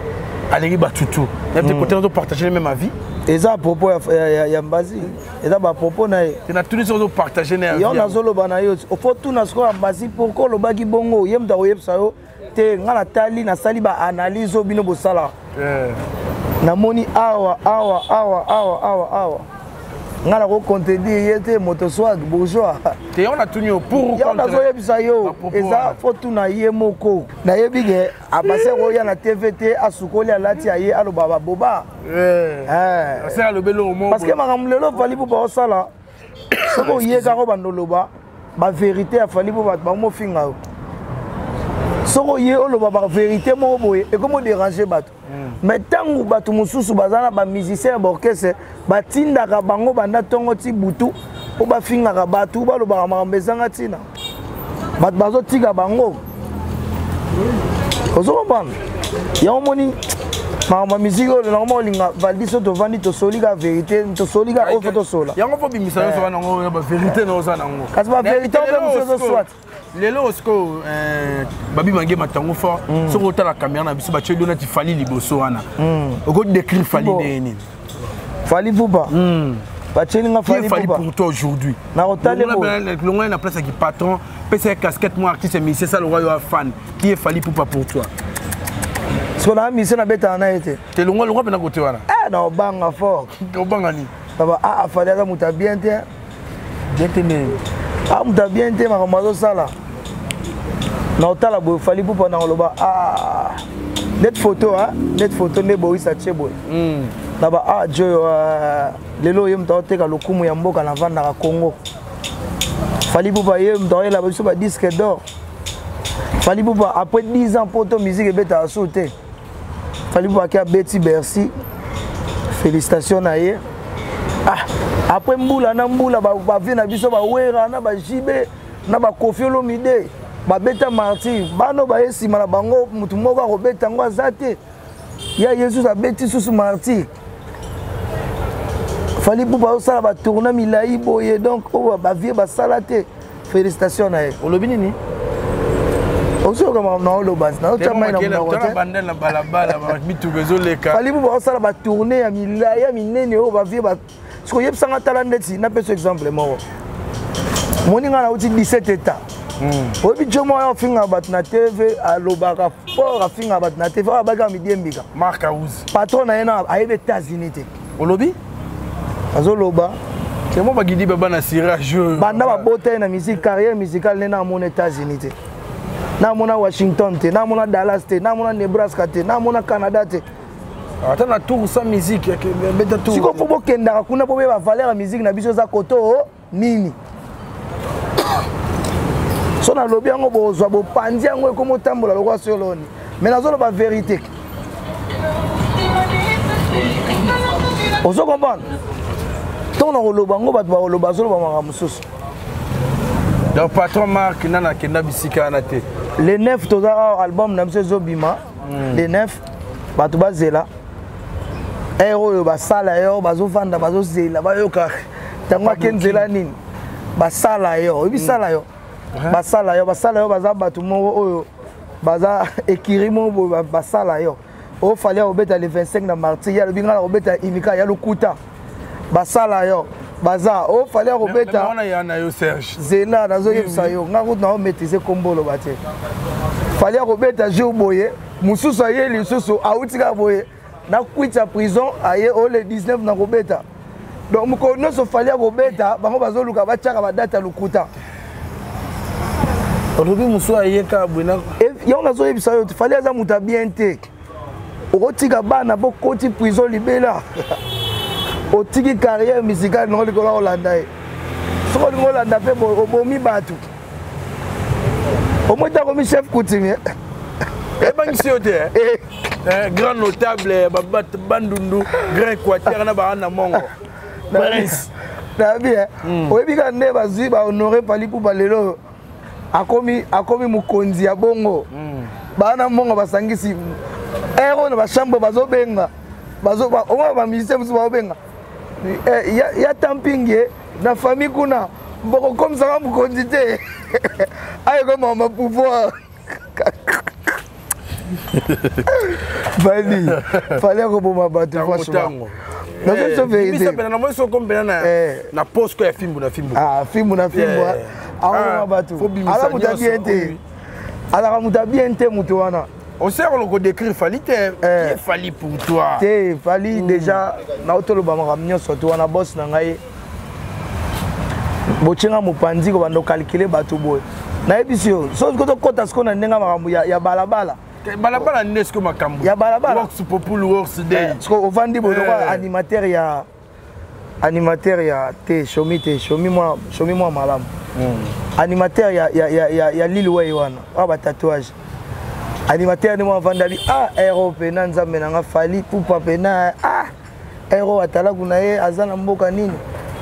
alingi batutu na te côté nazopartage le même avis. Eza propos ya Mbazi, eza bapropos na ye. Te, natuni soki ozopartage na yo. Nazoloba na yo, ofo tuna sikoyo ya Mbazi pourquoi olobaki bongo. Ye moto akoyebisa yo te. Nga natali, nasali baanalyse oyo bino bosalaka, namoni awa, awa, awa, awa, awa, awa. Nga nakocontredire ye te, moto swag bourgeois. Te, yango natuni yo pour. Yango nazoyebisa yo, eza fo tuna ye moko. Nayebi ke abase koya na TV te, asukoli, alati, aye aloba baboba. Parce que makambo lelo Fally mpo baosala, soki oye kaka obanda oloba bavérité ya Fally mpo bato bamofinga yo. Soki oye oloba bavérité moko boye, ekomi odérange bato. Mais ntango bato mosusu baza na bamusicien ya baorchestre, batindaka bango banda ntongo ti butu mpo bafingaka bato, balobaka makambo ezanga ntina, bato bazotika bango. Ozo comprendre? Yango moni makambo ya musique oyo nango olinga valdi. So tovandi, tosoli ka vérité, tosoli ka oyo fo tosola. Yango fo bimisa nyonso wana, yango bavérité na oza nango. Kasi bavérité mpe mosusu ezoswat. Lelo sikoyo babi mange matango fort. Soki otala caméra na biso, batie neti Fally liboso wana, okodécrire Fally ndenge nini? Fally Ipupa, batielinga Fally pour toi aujourd'hui. Nakotale na place ya patron, pesa ye casquette mo artiste musicien, sala lokwa yo fan. Qui est Fally Ipupa pour toi? Siko na musicien, nabetaka na ye te. Te, longwa, longwa mpena kote wana. Na obanga fort. Obanga nini? Baba, ah, Fally aza moto ya bien te. Bien te ndenge? Ah, moto ya bien te. Makambo azosala, na otala boye Fally Ipupa, na koloba ah, net photo, net photo nde Boris atie boye na ba ah joyo. Lelo ye moto aoteka lokumu ya mboka navandaka, Congo. Fally Ipupa, ye moto aoyela biso badisque d'or. Fally Ipupa, après 10 ans poto musique ebetaka su te, Fally Ipupa ake abeti Bercy. Félicitation na ye. Ah, après mbula na mbula, bavie na biso bawera na bajibe na bakofi Olomide babeta Martyr, bano baye nsima na bango, motu moko akobeta yango aza te. Ya Yesus abeti susu Martyr. Fally Ipupa azosala batourna milai boye, donc oyo bavie basala te. Félicitation na ye. Olobi nini? Ozoyoka makambo na oloba, naotya mai na monoko te. Na balabala mituka ezoleka. Fally Ipupa azosala batourne ya milai ya minene oyo bavie. Soki oyebisanga, tala ndeti napesa exemple moko. Moni ngai nauti 17 état. Oyebi jo moko afingaka bato na TV, alobaka fort, afingaka bato na TV, oyo abakaka midiembika. Mark Auzi. Patron na ye na ayebi États-Unis te. Olobi? Azoloba. Temo bagidi baba na cirage oyo. Banda babota ye na musique, carrière musicale nde naamona États-Unis te, naamona Washington te, naamona Dallas te, naamona Nebraska te, naamona Canada te. Ata na tour sans musique beta tour. Sikoyo fo bokendaka kuna mpo boyeba valeur ya musique na biso eza koto nini. So nalobi yango, bozwa bopanzi yango, ekomi otambola lokola soloni, mais nazoloba vérité. Ozo comprendre? Ntongo na koloba yango, bato bakoloba azoloba makambo mosusu. Donc patron Mark nana akenda bisika wana te. Le 9 toza awa, album na biso ezobima le 9. Bato bazela ere oyo basala yo, bazovanda, bazozela, bayoka ntango ake nzela nini. Basala yo, oyebi sala yo. Basala yo, basala yo baza bato moko oyo baza ekiri moko boye, basala yo. O Fally akobeta le 25 na Martyr, ye alobi ngai nakobeta imika ya lokuta. Basala yo baza o Fally akobeta wana ya na yo Serge. Zela, nazoyebisa yo, ngai kutu nao maîtrise kombo oloba te. Fally akobeta jour boye, mosusu aye lisusu awuti kaka boye na kwiti ya prison, aye o le 19 nakobeta. Donc mokolo nyonso Fally akobeta, bango bazoluka batiaka badate ya lokuta. Olobi mosusu aye kaka boye na Yango nazoyebisa yo, Fally aza moto ya bien te. Okotika bana bokoti prison libela, otiki carrière musicale nango likolo ya kolanda ye. Soki olingi olanda mpe boye, obomi bato. Omoi ntango omi chef coutumier. Ebangisi yo te, eh? Eh, grand notable Bandundu, grand Équateur na baa na mongo prince. Nayebi oyebi kaka nde bazwi bahonore Fally Ipupa lelo akomi mokonzi ya bongo. Bana mbongo basangisi ere oyo na bachambre bazobenga, omona bamusicien mosusu bazobenga ya tampingi na famille kuna, bokokomisaka mokonzi te, ayekoma ma pouvoir. Fally, Fally akoboma bato, franchement nazo vérité. Namoni soko mpena na poste ya fimbu na fimbu. Ah, fimbu na fimbu, akoboma bato. Aza moto abien te, azalaka moto abien te, moto wana. Osala kodécrire Fally te. Qui est Fally pour toi? Te, Fally déjà naotoloba makambo nyonso to wana, boss na ngai botienga mopanzi kobanda ocalcule bato boye. Nayebisi yo, soki tokɔta sikoyo na ndenge makambo ya balabala. Balabala nde sikoyo makambo. Ya balabala. Works popul works day. Sikoyo ovandi boye lokola animateur ya te shomi te shomi mwa shomi mwa malamu, animateur ya Lil Wayne wana oyo batatouage, animateur nde mwa avandi abi: "Ah, ero pena nzambe nanga Fally Ipupa pena, ah, ero atala kuna, ye aza na mboka nini?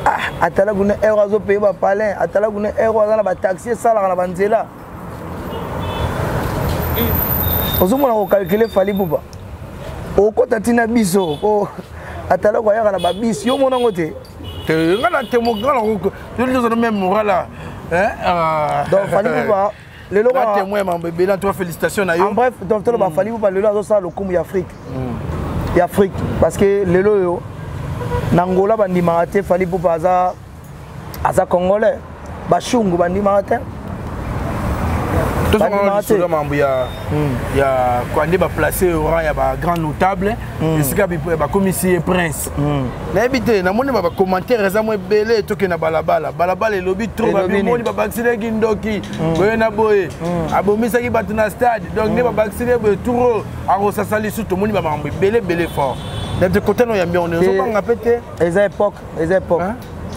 Ah, atala kuna, ero azopeye bapalin, atala kuna, ero aza na bataxi esalaka na banzela." Ozomona kocalcule Fally Ipupa, okota ntina biso po atalako ayaka na babisi, yo monango te. Nga na temo, nga na même moral. Donc Fally Ipupa lelo témoin mambo ebele. En tout cas, félicitations na yo. En bref, donc toloba Fally Ipupa lelo azosala lokumu ya Afrique, ya Afrique, parce que lelo oyo na Angola bandimaka te Fally Ipupa aza congolais. Bashungu bandimaka te. Tozonga mambo ya kwande baplace au rang ya bagrand notable, esika bakomisi ye prince. Nayebi te, namoni bacommentaire eza mo ebele. Tokende na balabala, balabala elobi trop. Babimoni babakisilaki ndoki boye na boye, abomisaki bato na stade. Donc nde babakisili boye, tour akosasa lisu. Tomoni bamakambo ebele ebele fort. Nayebi te kote no yambi yango, ozobanga mpe te. Eza époque, eza époque,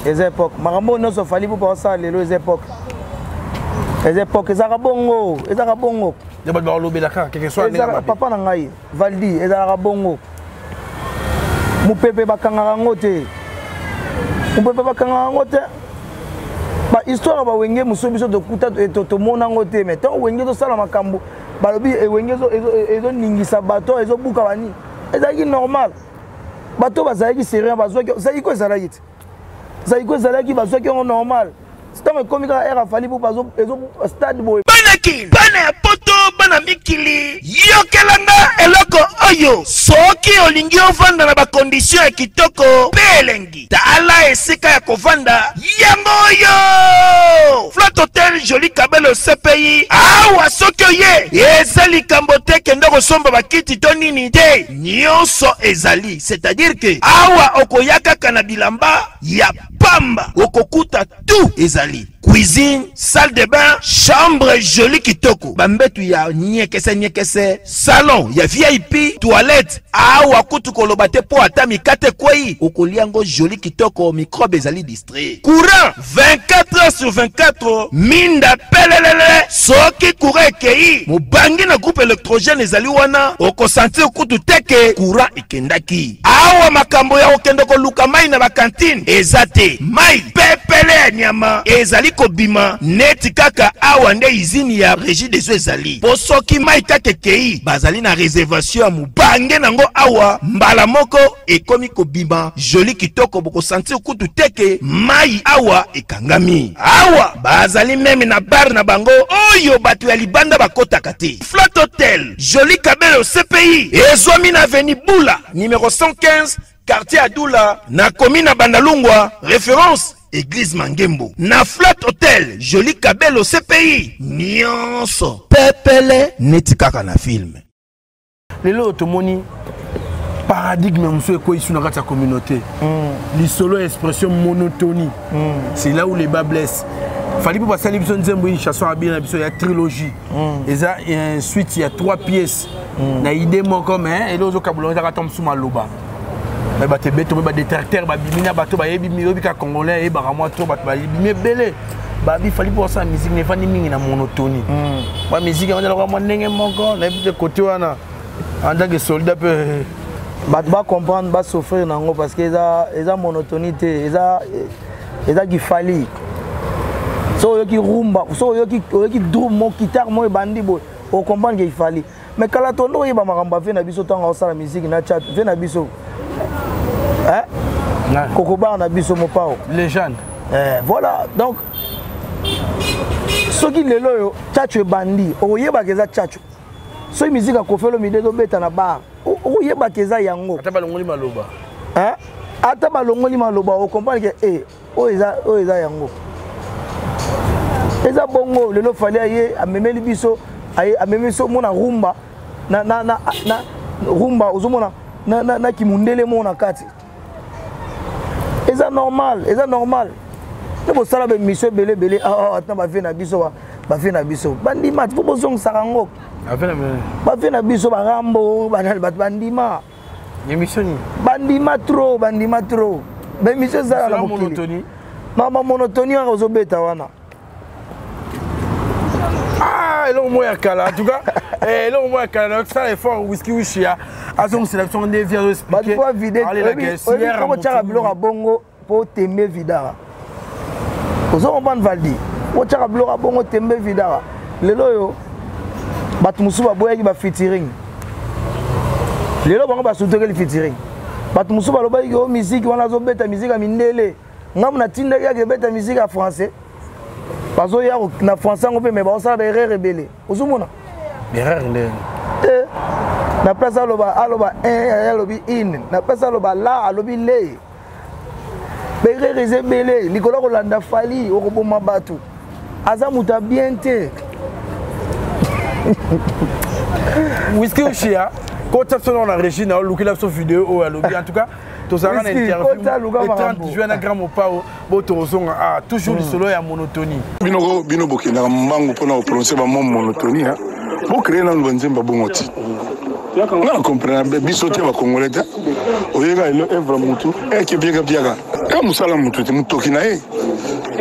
eza époque. Makambo oyo nyonso Fally Ipupa osala lelo, eza époque, eza époque, ezalaka bongo, ezalaka bongo. Bato balobela kaka quelque soit. Papa na ngai Valdi, ezalaka bongo. Mopepe bakangaka yango te, mopepe bakangaka yango te. Bahistoire ya bawenge mosusu, biso tokuta, tomona yango te. Mais ntango wenge ezosala makambo, balobi ewenge ezoningisa bato, ezobuka banini, ezalaki normal. Bato bazalaki sérieux, bazwaki Zaiko, ezalaki te Zaiko ezalaki, bazwaki yango normal. Ntango ekomi kaka ere afali po stade boye. Bana Kin, bana ya Poto, bana mikili, yokelanga eloko oyo. Soki olingi ovanda na bacondition ya kitoko mpe elengi, tala esika ya kovanda yango oyo: Flat Hotel Joli Kabelo CPI. Awa soki oye, eza likambo te kende kosomba bakiti to nini te, nyonso ezali. C'est-à-dire que awa okoya kaka na bilamba ya pamba, okokuta tout ezali: cuisine, salle de bain, chambre joli kitoko, bambetu ya nyekese nyekese, salon ya VIP, toilette. Awa kutu koloba te, mpo ata mikate ekwei, okolia yango joli kitoko, microbe ezali distrait. Courant 24 heures sur 24, minda pelelele. Soki courant ekei, mobangi na groupe électrogène ezali wana, okosentir kutu te ke courant ekendaki. Awa makambo ya kokende koluka mai na bacantine eza te, mai pepele ya nyama ezali. ezali kobima neti kaka awa nde izini ya Regie des eaux ezali. Po soki mai kaka ekei, bazali na reservation ya mobange nango awa mbala moko ekomi kobima joli kitoko, bokosentir kutu te ke mai awa ekangami. Awa bazali meme na bar na bango oyo bato ya libanda bakotaka te. Flat Hotel Joli Kabelo CPI ezwami na avenue Bula numero 115 quartier Adula na commune ya Bandalungwa, référence Église Mangembo. Na Flat Hotel Joli Kabelo CPI nyonso pepele neti kaka na film. Lelo tomoni paradigme mosusu ekwei su na kati ya communauté, lisolo ya expression monotonie, c'est là où les bas blessent. Fally mpo basali biso nzembo, une chanson abie na biso ya trilogie, eza suite ya trois pièces na idée moko, mais elo ozokabola ezaka ta mosusu maloba. Me bato ebeto me badétracteur babimi na bato bayebi miyobi kaka congolais ayebaka mwa to bato babimi ebele babi Fally mpo basala musique na efandi mingi na monotonie. Ba musique yango ezalaka mwa ndenge moko, nayebi te côté wana en tant que soldat mpe. Bato bacomprendre, basouffrir nango parce que eza monotonie te, eza kifali. So oyoki rumba, so oyoki drum mo, guitare mo ebandi boye, ocomprendre ke ifali. Mais kala tondo oyeba makambo ave na biso ntango aosala musique na chat ve na biso kokobara na biso mopao. Légende. Eh, voilà. Donc soki lelo oyo tchacho ebandi, okoyebaka eza tchacho. Soki musique ya Koffi Olomide ezobeta na bar, okoyebaka eza yango. Ata balongoli maloba. Ata balongoli maloba, ocomprendre ke e oyo eza yango. Eza bongo. Lelo Fally aye amemeli biso, aye amemeli biso mona rumba na rumba, ozomona na kimundele mo na kati. Eza normal, eza normal nde bosala baémission ebele ebele awa ata bavie na biso, bavie na biso bandima ti fo bozongisaka yango, bavie na biso barambo bato bandima. Émission nini? Bandima trop, bandima trop. Baémission ezala na mokili, mama monotonie wana ozobeta wana. Ah, eloko moko ya kala en tout cas, eloko moko ya kala. Nakosala effort, Whisky Wishia azongisela biso nde vi azoexpliquer. Biloko ya bongo mpo tembe vidara, ozo comprendre Valdi? Otiaka biloko ya bongo, tembe vidara. Lelo oyo bato mosusu baboyaki bafeaturing, lelo bango basutokeli featuring. Bato mosusu balobaki o musique wana azobeta musique ya mindele, ngambo natindaki yaka ebeta musique ya français, bazoya na français yango mpe me baosala baerreur ebele, ozomona. Erreur ndenge? Te, na place aloba un, alobi une, na place aloba la, alobi le. Baerreur eza ebele likolo ya kolanda Fally. Okoboma bato, aza moto ya bien te. Whisky Ushia, kota biso na régie na olukela biso video oyo alobi. En tout cas tozalaka na interview le 30 juin na Grand Mopao. Bo tozonga, ah, toujours lisolo ya monotonie. Bino, bino bokendaka mbangu mpona koprononce bamo monotonie. Bocrée nanu banzemba bongo ti nga na comprendre biso te, bacongolais te. Oyeka elo evre mutu eke piaka piaka ka mosala mutu te, motoki na ye.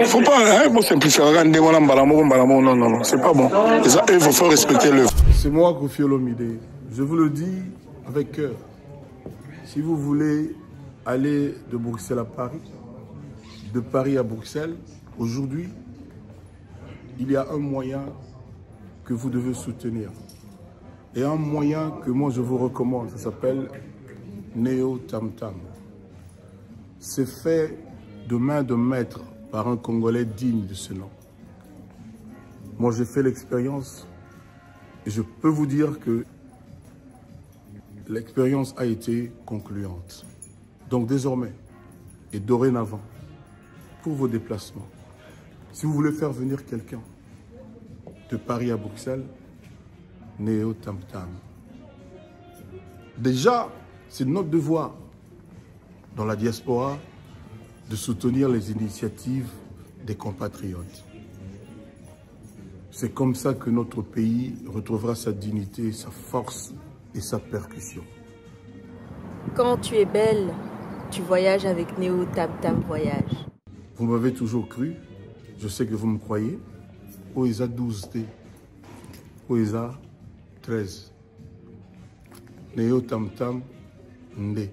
Faut pas, hein, bosimplifiaka kaka ndenge wana mbala moko mbala moko. Non, non, non, c'est pas bon. Eza œuvre, faut respecter l'œuvre. C'est moi, Koffi Olomide, je vous le dis avec cœur: si vous voulez aller de Bruxelles à Paris, de Paris à Bruxelles, aujourd'hui, il y a un moyen que vous devez soutenir. Et un moyen que moi je vous recommande, ça s'appelle Neo Tam Tam. C'est fait de main de maître par un Congolais digne de ce nom. Moi, j'ai fait l'expérience et je peux vous dire que l'expérience a été concluante. Donc désormais et dorénavant, pour vos déplacements, si vous voulez faire venir quelqu'un de Paris à Bruxelles, Néo Tam Tam. Déjà, c'est notre devoir dans la diaspora de soutenir les initiatives des compatriotes. C'est comme ça que notre pays retrouvera sa dignité, sa force et sa percussion. Quand tu es belle, tu voyages avec Néo Tam Tam Voyage. Vous m'avez toujours cru, je sais que vous me croyez. Oeza 12T, Oeza 13. Néo Tam Tam Ndé.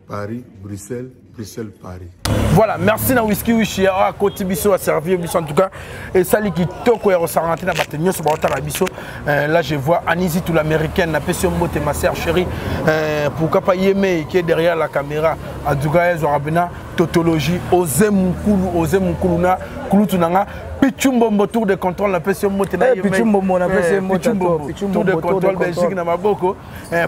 Paris, Bruxelles, Bruxelles, Paris. Voilà, merci na Whisky Wishi ya akoti biso a servir biso en tout cas et sali kitoko ya kosangana te na bato nyonso baotala biso. Là je vois Anisi tout l'américaine na pesi mbote ma sœur chérie pourquoi pas Yeme qui est derrière la caméra en tout cas ezwaka pena tautologie Ose Mukulu Ose Mukulu na kulutu nanga Pichu Mbombo tour de contrôle na pesi mbote na Yeme. Pichu Mbombo na pesi mbote tour de contrôle Belgique na maboko.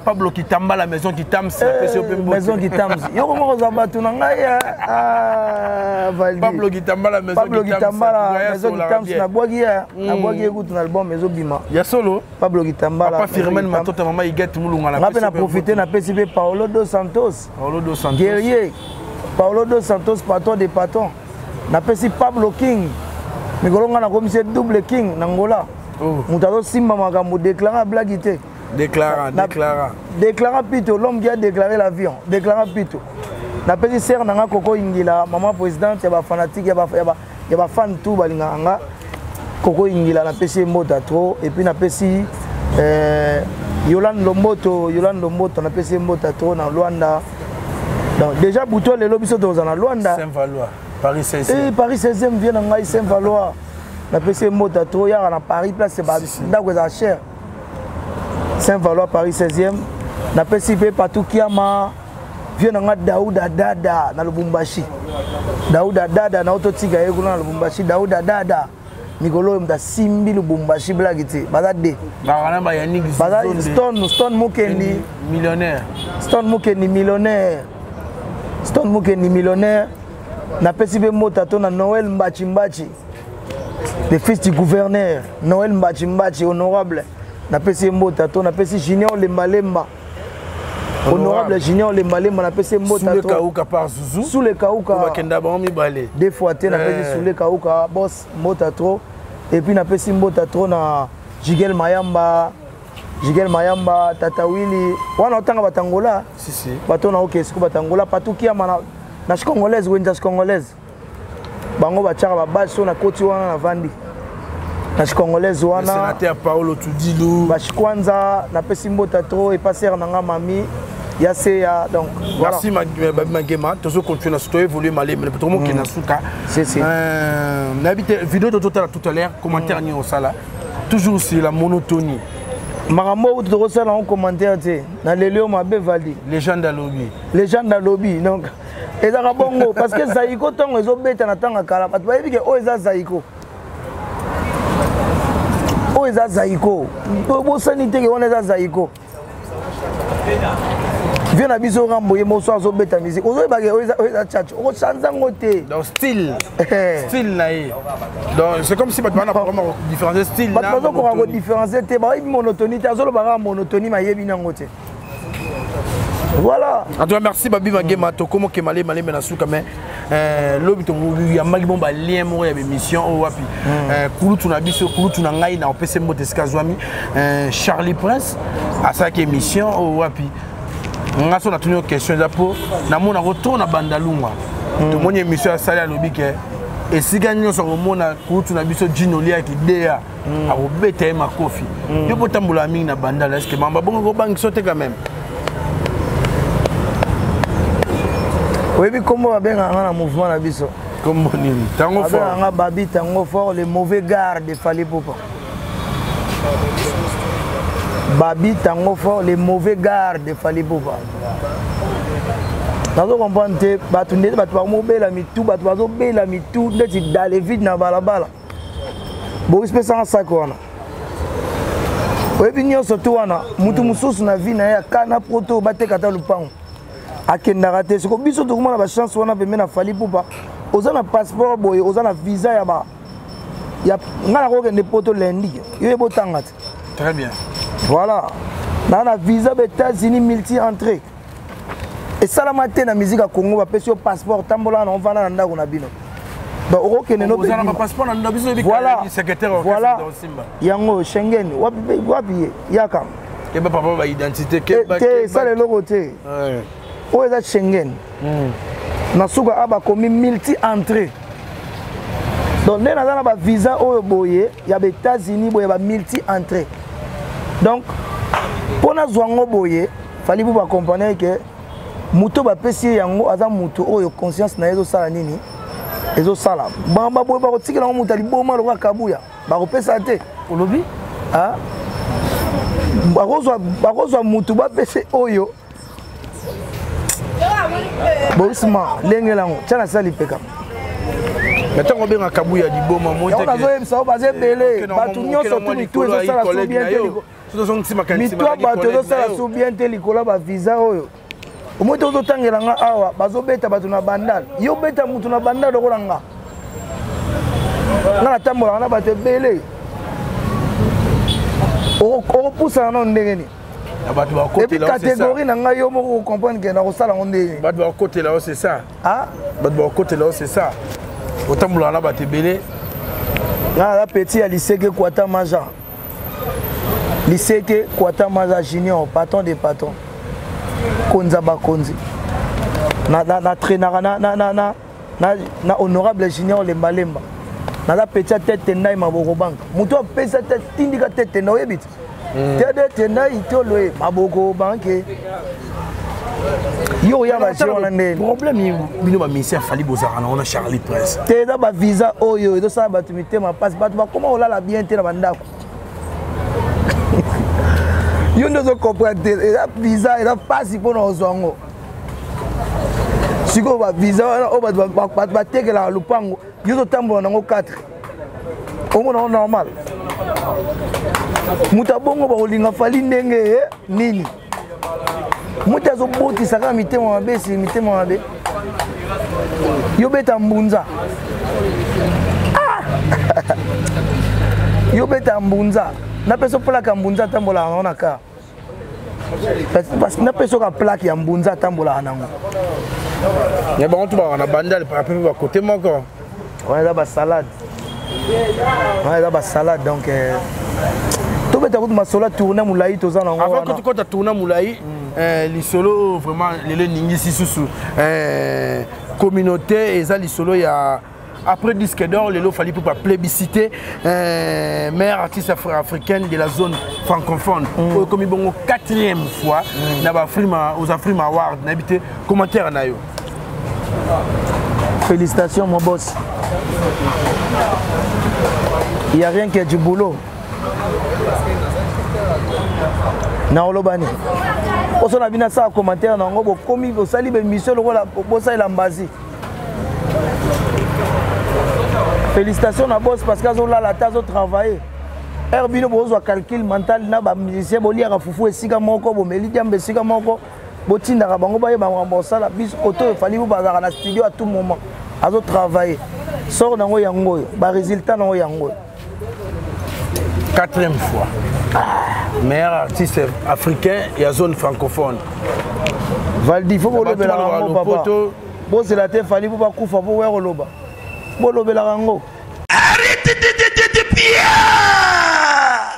Pablo Kitamba la maison Kitams na pesi yo pe mbote. Maison Kitams. Yo komo kozwa bato na ngai ah Valdi. Pablo Kitamba la maison Pablo Kitamba la maison Kitams na bwaki ya na bwaki ekutu na album ezo bima. Ya solo. Pablo Kitamba la. Papa Firmin Matota mama Iguette Mulunga na pesi. Ngape na profiter na pesi pe Paolo dos Santos. Paolo dos Santos. Guerrier. Paolo dos Santos patron des patrons. Na pesi Pablo King. Mikolo nga na komisi double King na Angola. Oh. Moto azosimba makambo déclarant blague te. Déclarant, déclarant. Déclarant Pito, l'homme qui a déclaré l'avion. Déclarant Pito. napesi sere na nga koko ingila mama présidente ya bafanatique ya bafan tout balingaka nga koko ingila napesi ye mbota trop et puis napesi yolande lomboto yolande lomboto napesi ye mbota trop na Luanda. Donc déjà buto lelo biso toza na Luanda. Saint Valois Paris 16e. Eh, Paris 16e vie na ngai Saint Valois napesi ye mbota trop yaka na Paris place ndako ezala cher. Saint Valois Paris 16e napesi mpe Patou Kiama vieux na nga Daouda Dada na Lubumbashi. Daouda Dada na ototika ye kuna na Lubumbashi. Daouda Dada mikolo oyo moto asimbi Lubumbashi blague te baza de baza Stone Stone Mukendi millionnaire Stone Mukendi millionnaire Stone Mukendi millionnaire napesi mpe mota to na Noël Mbachi Mbachi le fils du gouverneur Noël Mbachi Mbachi honorable napesi ye mbota to napesi Junior Lemba Lemba honorable Junior Lemba Lemba napesi ye mbota to Kauka par Zuzu sous le Kauka bakenda bango mibale deux fois te napesi sous le Kauka boss mbota trop et puis napesi mbota trop na Jigel Mayamba Jigel Mayamba Tata Willy wana otanga batangola si si bato na oke siko batangola patukiama na na congolaise wenza congolaise bango batiaka babase so nakoti wana navandi na congolaise wana sénateur Paolo Tudilu bashikwanza napesi mbota trop epasere na nga mami ya seya donc voilà. Merci Babi Magema tozo continuer na to évoluer malé mais peut-être que na suka si si nabi vidéo totala tout à l'heure commentaire ni osala toujours sur la monotonie makambo oyo tokosala yango commentaire te na leli oyo mabe Valdi légende alobi légende alobi donc ezalaka bongo parce que zaiko ntango ezobeta na ntango ya kala bato bayebi ke oyo eza zaiko oyo eza zaiko bosani teke wana eza zaiko vie na biso Rambo ye moso azobeta musique ozoyebake oyo eza chacho okochange yango te donc style style na ye donc c'est comme si bato bana vraiment différencier style bato bazokoka kodifférencier te bayebi monotonie te azoloba kaka monotonie mayebi nango te. Voilà. En tout cas, merci Babi Magema, tokomo kemale male mena suka mais lobi to yambaki bon ba lien moko ya émission o wapi. Kulutu na biso, kulutu na ngai na opese mbote esika zwami. Charlie Prince asalaki émission o wapi. Nga so natuni yo question eza po namona ko trop na bandalungwa. Tomoni émission asali alobi ke esika nyonso akomona kulutu na biso Gino Liaki DA. Akobeta ye makofi. Yo po tambola mingi na bandala, est-ce que mamba bongo kobangiso te quand même? Oyebi kombo babengaka nga na mouvement na biso. Kombo nini? Tango fort. Babengaka nga Babi Tango fort, le mauvais garde de Fally Ipupa. Babi Tango fort, le mauvais garde de Fally Ipupa. Nazo comprendre te bato ndeti bato bakomobela mitu, bato bazobela mitu ndeti dale vide na balabala. Boris pesanga sac wana. Oyebi nyonso tu wana mutu mosusu na vie na ye akana poto bateka ata lupango akendaka te. Siko biso tokomona ba chance wana pembe na Fally Ipupa, oza na passeport boye, oza na visa ya ba ya nga nakokende poto lundi, yo yebo tanga te. Très bien. Voilà. Na visa ba États-Unis multi entrée. Esalama te na musique ya Congo bapesi yo passeport tambola na ovanda na ndako na bino. Donc okokende no Ozala na passeport na ndako biso yebi Voilà. secrétaire orchestre Voilà. dans Simba. Yango Schengen wapi wapi ye yaka. Keba papa ba identité keba. Te sala eloko te. Ouais. Oyo eza Schengen. Na suka a bakomi multi entrée. Donc nde naza na ba visa oyo boye ya ba États-Unis boye ba multi entrée. Donc mpo nazwa yango boye Fally Ipupa comprendre que Moto bapesi ye yango aza moto oyo conscience na ye ezosala nini? Ezosala. Baboye bakotikela yango moto ya liboma lokola Kabuya. Bakopesa te. Olobi? Ah? Bakozwa moto bapesi oyo bosima lengela yango tya na sali lipeka. Mais ntango obenga Kabuya liboma, moi nazoyebisa yo baza ebele, bato nyonso tu mitu ezosala so bien te, mitu ya bato ezosala so bien te likolo ya bavisa oyo. Omoi te ozotangela nga awa bazobeta bato na bandal, yo beta motu na bandal lokola nga. Nga natambolaka na bato ebele, okopusana nano ndenge nini? Et puis catégorie na ngai, yo moko ocomprendre ke nakosala yango ndenge. Bato bakotela yo, c'est ça. Bato bakotela yo, c'est ça. Otambolaka na bato ebele. Nga naza petit ya Liseke Kwata Maja, Liseke Kwata Maja Junior, patron de patron, konza bakonzi. Na trainaka na honorable Junior Lembalemba. Naza petit ya tete tendai maboko banka, moto apesa te tindika tete tenda, oyebi te tede tendai toloe maboko banke yo oya baje wana ndeni. Problème bino baministère Fally bozalaka nango na Charlie Prince? Te, eza bavisa oyo ezosala bato mitema mpasi. Bato bakoma kolala bien te na bandako. Yo nde ozocomprendre te, eza visa, eza mpasi mpona kozwa yango. Sikoyo bavisa wana oyo bato batekelaka lupango, yo ozotambola nango 4, omona yango normal. Moto abongo bakolinga Fally ndenge nini? Moto azobotisa kaka mitema mabe, si mitema mabe. Yo beta mbunza, yo beta mbunza, napesa plaque ya mbunza atambolaka nango na car, parce que napesa oka plaque ya mbunza atambolaka nango. Ya bango to baka na bandal ape mpe bakote moko. Wana eza basalade, wana eza basalade. Donc tobeta kutu masolo ya tourne molai toza nango. Avant que tokota tourne molai, lisolo vraiment lelo eningisi susu communauté, eza lisolo ya après disque d'or. Lelo Fally Ipupa plébiscité meilleur artiste africaine de la zone francophone, oyo ekomi bongo quatrième fois na baAfrima aux Afrima Award. Nayebi te commentaire na yo. Félicitations mon boss, il y a rien que du boulot. Na oloba nini? Poso na bino asala commentaire na yango, bokomi bosali bémission lokola bosalela mbazi. Félicitations na boss, parce que azolala ata azotravaille heure bino bozwa calcul mental na bamusicien, boliaka fufu esika moko, bomeli diamba esika moko, botindaka bango bayeba makambo kosala. Biso koto oyo Fally bo bazalaka na studio à tout moment, azotravaille sort nango yango oyo, barésultat nango yango oyo. Quatrième fois meilleur artiste africain ya zone francophone. Valdi, fo bolobelaka yango papa, bozela te Fally po bakufa po boya koloba, bolobelaka yango.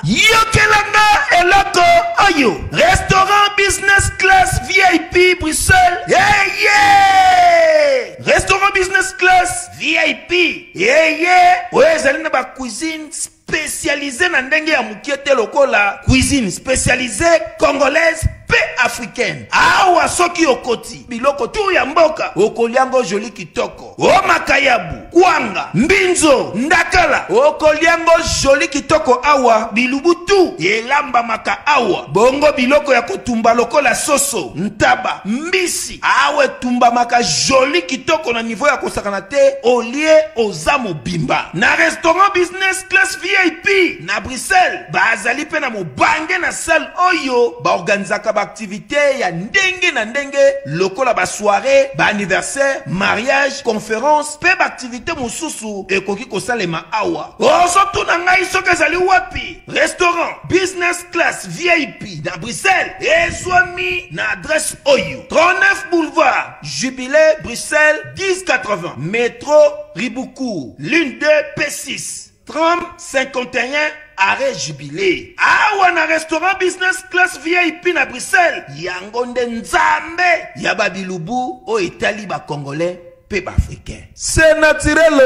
Yokelanga eloko oyo, restaurant business class VIP Bruxelles, yeye restaurant business class VIP yeye oyo ezali na bacuisine spécialisé na ndenge ya mokie te, lokola cuisine spécialisée congolaise mpe africaine. Awa soki okoti, biloko tu ya mboka okoliango joli kitoko, o makayabu, kwanga, mbinzo, ndakala, okoliango joli kitoko. Awa bilubu tu elambamaka awa, bongo biloko ya kotumba lokola soso, ntaba, mbisi, awa etumbamaka joli kitoko na niveau ya kosakana te. Olie, oza mobimba. Na restaurant business class VIP na Bruxelles, bazali mpe na mobange na salle oyo baorganizaka baaktivité ya ndenge na ndenge lokola basoirée, baanniversaire, mariage, conférence mpe baaktivité mosusu ekoki kosalema awa. Ozotuna ngai soki ezali wapi? Restaurant business class VIP na Bruxelles ezwami na adresse oyo: 39 boulevard Jubilé, Bruxelles 1080, métro Ribaucourt, ligne 2 P6, tram 51, arrêt Jubilé. Awa na restaurant business class VIP na Bruxelles, yango nde nzambe ya babilubu oyo etali bacongolais mpe baafricain. C'est naturel,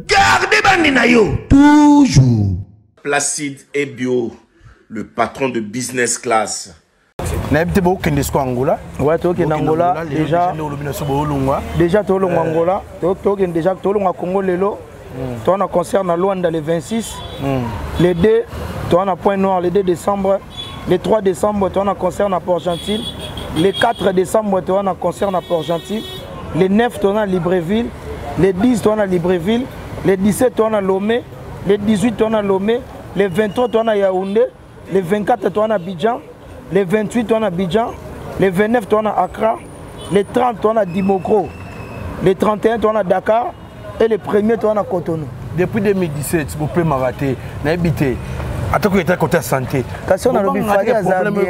garde bandi na yo toujours. Placide Ebio, le patron de business class. Nayebi te bokende siko Angola. Ouais, tokende Angola déjà. Olobi na so boolongwa. Déjà tolongwa Angola, tokende déjà tolongwa Congo lelo. Toza na concert na Luanda le 26. Le 2 toza na Point Noir le 2 décembre. Le 3 décembre toza na concert na Port-Gentil. Le 4 décembre toza na concert na Port-Gentil. Le 9 toza na Libreville. Le 10 toza na Libreville. Le 17 toza na Lomé. Le 18 toza na Lomé. Le 23 toza na Yaoundé. Le 24 toza na Abidjan. Le 28 toza na Abidjan. Le 29 toza na Accra. Le 30 toza na Dimokro. Le 31 toza na Dakar. Et le premier toza na Cotonou. Depuis 2017 bopemaka te, nayebi te atako eta côté ya santé. Kasi oyo nalobi, Fally aza bien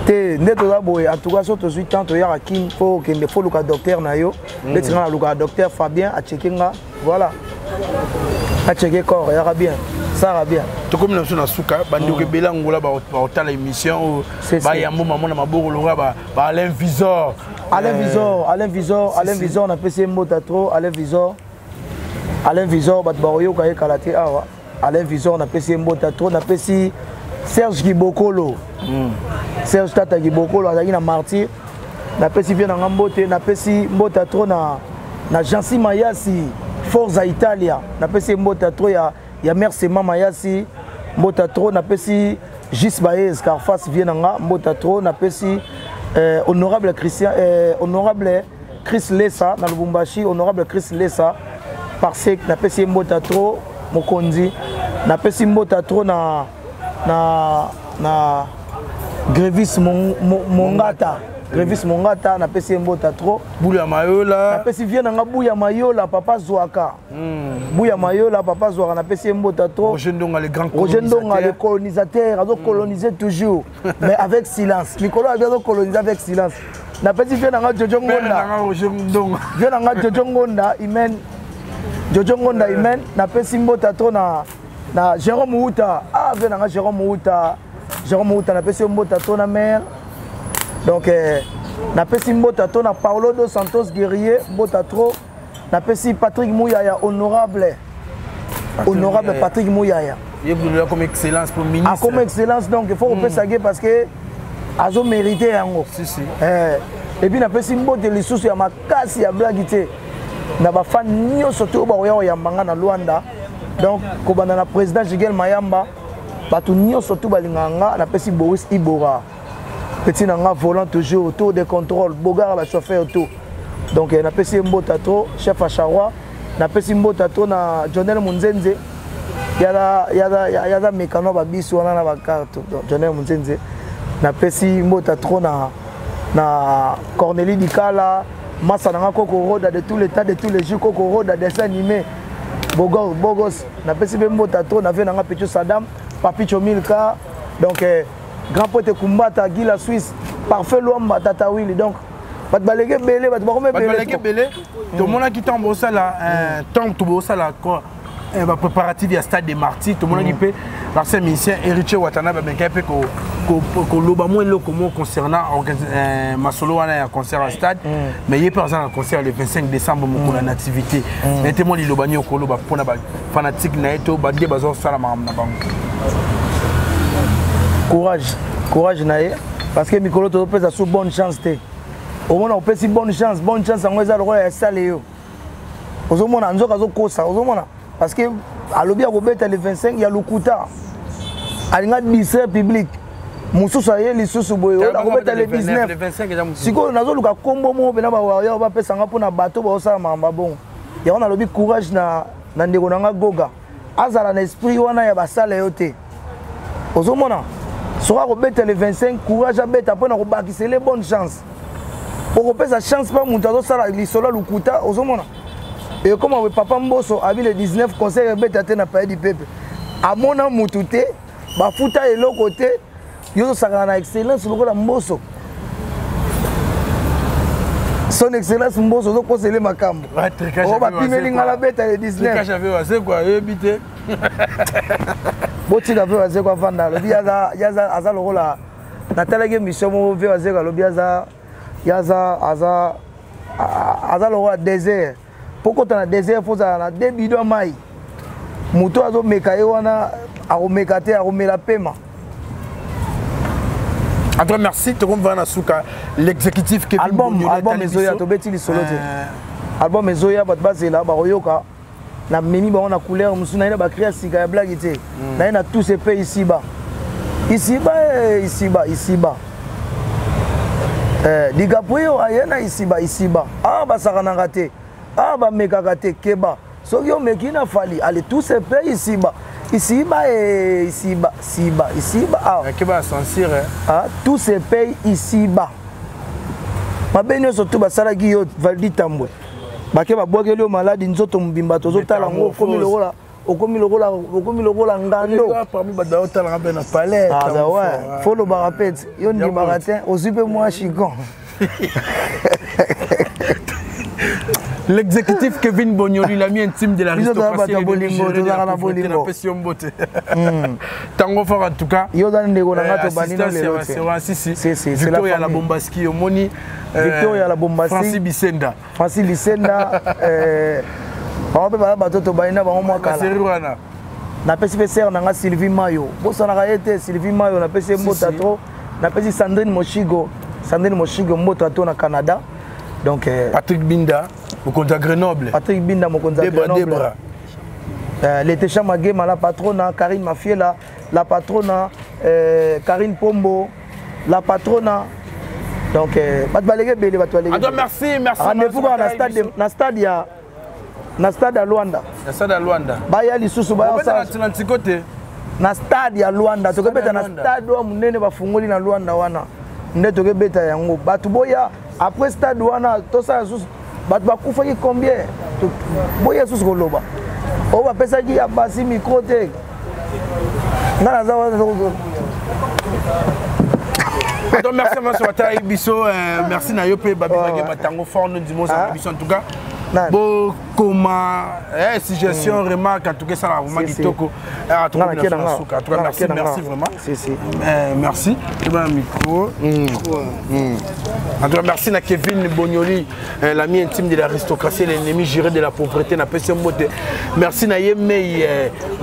te te nde toza boye. En tout cas, so tozwi temps, toyaka Kine mpo okende fo luka docteur na yo. Ndeti nga nalukaka docteur Fabien, acheke nga, voilà, acheke corps eyaka bien, sara bien. Tokomi na biso na suka. Bandeko ebele Angola baotala émission oyo, bayambo mamo na maboko lokola ba Alain Visor. Alain Visor, Alain Visor, Alain Visor, napesi ye mbota trop. Alain Visor, Alain Visor, bato bakoyoka ye kala te awa. Alain Visor, napesi ye mbota trop. Napesi Serge Kibokolo, Serge Tata Kibokolo azalaki na Martyr, napesi vie na nga mbote. Napesi mbota trop na Jansi Mayasi, Forza Italia, napesi ye mbota trop ya mère Sema Mayasi, mbota trop. Napesi Gis Baez Carfas, vie na nga mbota trop. Napesi honorable Christian, honorable Chris Lesa na Lubumbashi, honorable Chris Lesa parce que napesi ye mbota trop, mokonzi. Napesi mbota trop na Grevis Mongata, Grevis Mongata, napesi ye mbota trop. Buya Mayola. Napesi vie na nga Buya Mayola, papa Zwaka. Buya Mayola, papa Zwaka, napesi ye mbota trop. Roger Ndonga, le grand Roger Ndonga le colonisateur, azocoloniser toujours mais avec silence. Mikolo abi azocoloniser avec silence. Napesi vie na nga Jojo Ngonda, vie na nga Jojo Ngonda Imen, Jojo Ngonda Imen, napesi mbota trop na Jérôme Wuta. Ah, vie na nga Jérôme Wuta, Jérôme Wuta, napesi yo mbota trop na mare. Donc napesi mbota trop na Paolo dos Santos Guerrier, mbota trop. Napesi Patrick Muyaya, honorable, honorable Patrick Muyaya. Comme excellence pour ministre. Ah, comme excellence, donc il faut kopesa ye parce que azo mérité yango. Si, si. Et puis napesi mbote lisusu ya makasi ya blague te na bafan nyonso te oyo bakoya koyamba nga na Luanda. Donc kobanda na président Jigel Mayamba, bato nyonso tu balingaka nga. Napesi Boris Ibora, petit na nga, volant toujours tour de contrôle, bogar bachauffeur tout. Donc napesi ye mbota trop, chef acharoi. Napesi mbota trop na Jonel Munzenze, yaza mécano babisi wana na bacarte. Jonel Munzenze, napesi mbota trop na Cornélie Dikala, masa nanga Koko Roda de tous les temps, de tous les jours, Koko Roda dessin animé Bogos, Bogos. Napesi mpe mbota trop na vie nanga Picho Sadam, Papicho Milka. Donc grand pote Kumbata Gila Suisse, Parfait Lwamba, Tata Willy. Donc bato baleki ebele, bato bakomi ebele. Ebele tomonaki ntango bosala, ntango tobosala bapréparatif ya stade de Martyr, tomonaki mpe l'ancien musicien Héritier Watanabe amekaki mpe koloba mwa eloko moko concernant masolo wana ya concert ya stade. Mais ye mpe aza na concert le 25 décembre, mokolo ya nativité na ye te. Mwa liloba nini okoloba mpona bafanatique na ye to bande bazosala makambo na bango? Courage, courage na ye, parce que mikolo tozopesa su bonne chance te. Omona opesi bonne chance, bonne chance yango eza lokola ya sale. Yo ozomona nzoka azokosa, ozomona, parce que alobi akobeta le 25 ya lokuta, alinga distraire public. Mosusu aye lisusu boye, akobeta le 19. Sikoyo nazoluka nkombo moko mpena bawarrior bapesanga mpona bato baosala makambo bongo. Yango nalobi courage na ndeko na nga Goga, azala na esprit wana ya basala yo te. Ozomona soki akobeta le 25, courage, abeta mpona kobakisele bonne chance. Okopesa chance mpa moto azosala lisolo ya lokuta. Ozomona ekoma boye, papa Mboso abi le 19 concert ebeta te na Palais du Peuple. Amona mutu te, bafuta eloko te, yo ozosakana na excellence lokola Mboso, son excellence Mboso, ozokosele makambo oyo bapimeli nga nabeta le 19. Oyebi te. Botika mpe Wazeko avanda. Alobi aza lokola natalaki émission moko, mpe Wazeko alobi aza aza aza aza lokola désert. Mpo kota na désert, fo ozala na deux bidon mai. Moto azomeka ye wana akomeka te, akomela pema. En tout cas, merci. Tout le monde va suka l'exécutif Kevin Album, album ezoya tobeti lisolo te. Album ezoya bato bazela bakoyoka na memi bango na couleur mosusu naye na bacri ya sika ya blage te naye na tous epe isiba isiba eh, isiba isiba eh, DiCaprio aye na isiba isiba awa basakanaka te awa bamekaka te keba soki omeki na fali ale tous epe isiba isiba e isiba siba isiba awa keba censure ah, tous epe isiba mabe nyonso tu basalaki yo Valdi Tambwe bake babwakeli yo maladi nzoto mobimba tozotala yango okomi lokola okomi lokola okomi lokola ngando parmi bato baotalaka mpe na palais ah, ouais fo olobaka mpe ti yo ndimaka te ozwi mpe mwa chicon. L'exécutif Kevin Bognoli, l'ami intime de l'aristocratie, Tango fort en tout cas. Yo dan ndeko na nga tobandi na lelo te. Si si. Victoria la Bombaski omoni Victoria la Bombasi. Francis Bisenda. Francis Bisenda bango mpe baza bato tobandi na bango mwa kala. Napesi mpe sere na nga Sylvie Mayo. Bosanaka ye te Sylvie Mayo napesi ye mbota trop. Napesi Sandrine Moshigo, Sandrine Moshigo mbota to na Canada. Donc Patrick Binda, mokonzi ya Grenoble. Patrick Binda mokonzi ya Grenoble. Debra. Letesha Magema la patrona, Karine Mafiela la patrona, Karine Pombo la patrona. Donc bato baleki ebele bato baleki. Merci, merci. Rendez-vous na stade na stade ya na stade ya Luanda. Na stade ya Luanda. Baya lisusu baya na Atlantico te. Na stade ya Luanda tokobeta na stade wa munene bafungoli na Luanda wana nde tokobeta yango bato boya après stade wana tosala susu bato bakufaki combien boya susu koloba oyo bapesaki ya basi micro te nga naza Donc merci à Watara Biso, merci na yo pe babi bage batango fort nous dimos biso en tout cas. Bo koma suggestion remarque en tout cas ça vraiment kitoko. En tout cas merci merci vraiment. Si si. Merci. Tu un micro. En tout cas merci na Kevin Bognoli, l'ami intime de l'aristocratie, l'ennemi juré de la pauvreté na pesi mbote. Merci na Yemei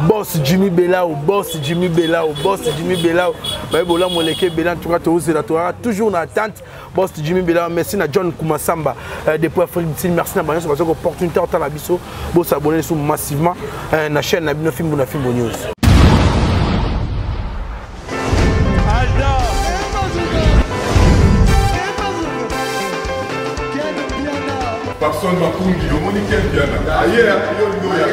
boss Jimmy Belao, boss Jimmy Belao, boss Jimmy Belao. Ba bola moleke Bela en tout cas tozela toi toujours en attente boss Jimmy Belao. Merci na John Kumasamba depuis Afrique du Sud. Merci na banyo parce que opportunité otala biso bo s'abonner sous massivement na chaîne na bino Fimbu na Fimbu News. Personne Makungi, omoni Ken Piana. Aye, yo ndo ya.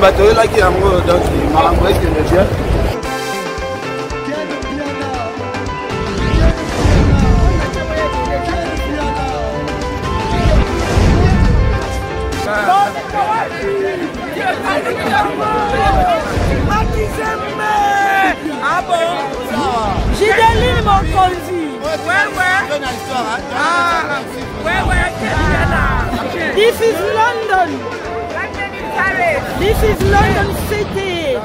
Bato oyelaki yango donc makambo ekende bien. Gideline Mokonzi. Ouais, ouais. Ah, ouais, ouais. This is London. This is London City.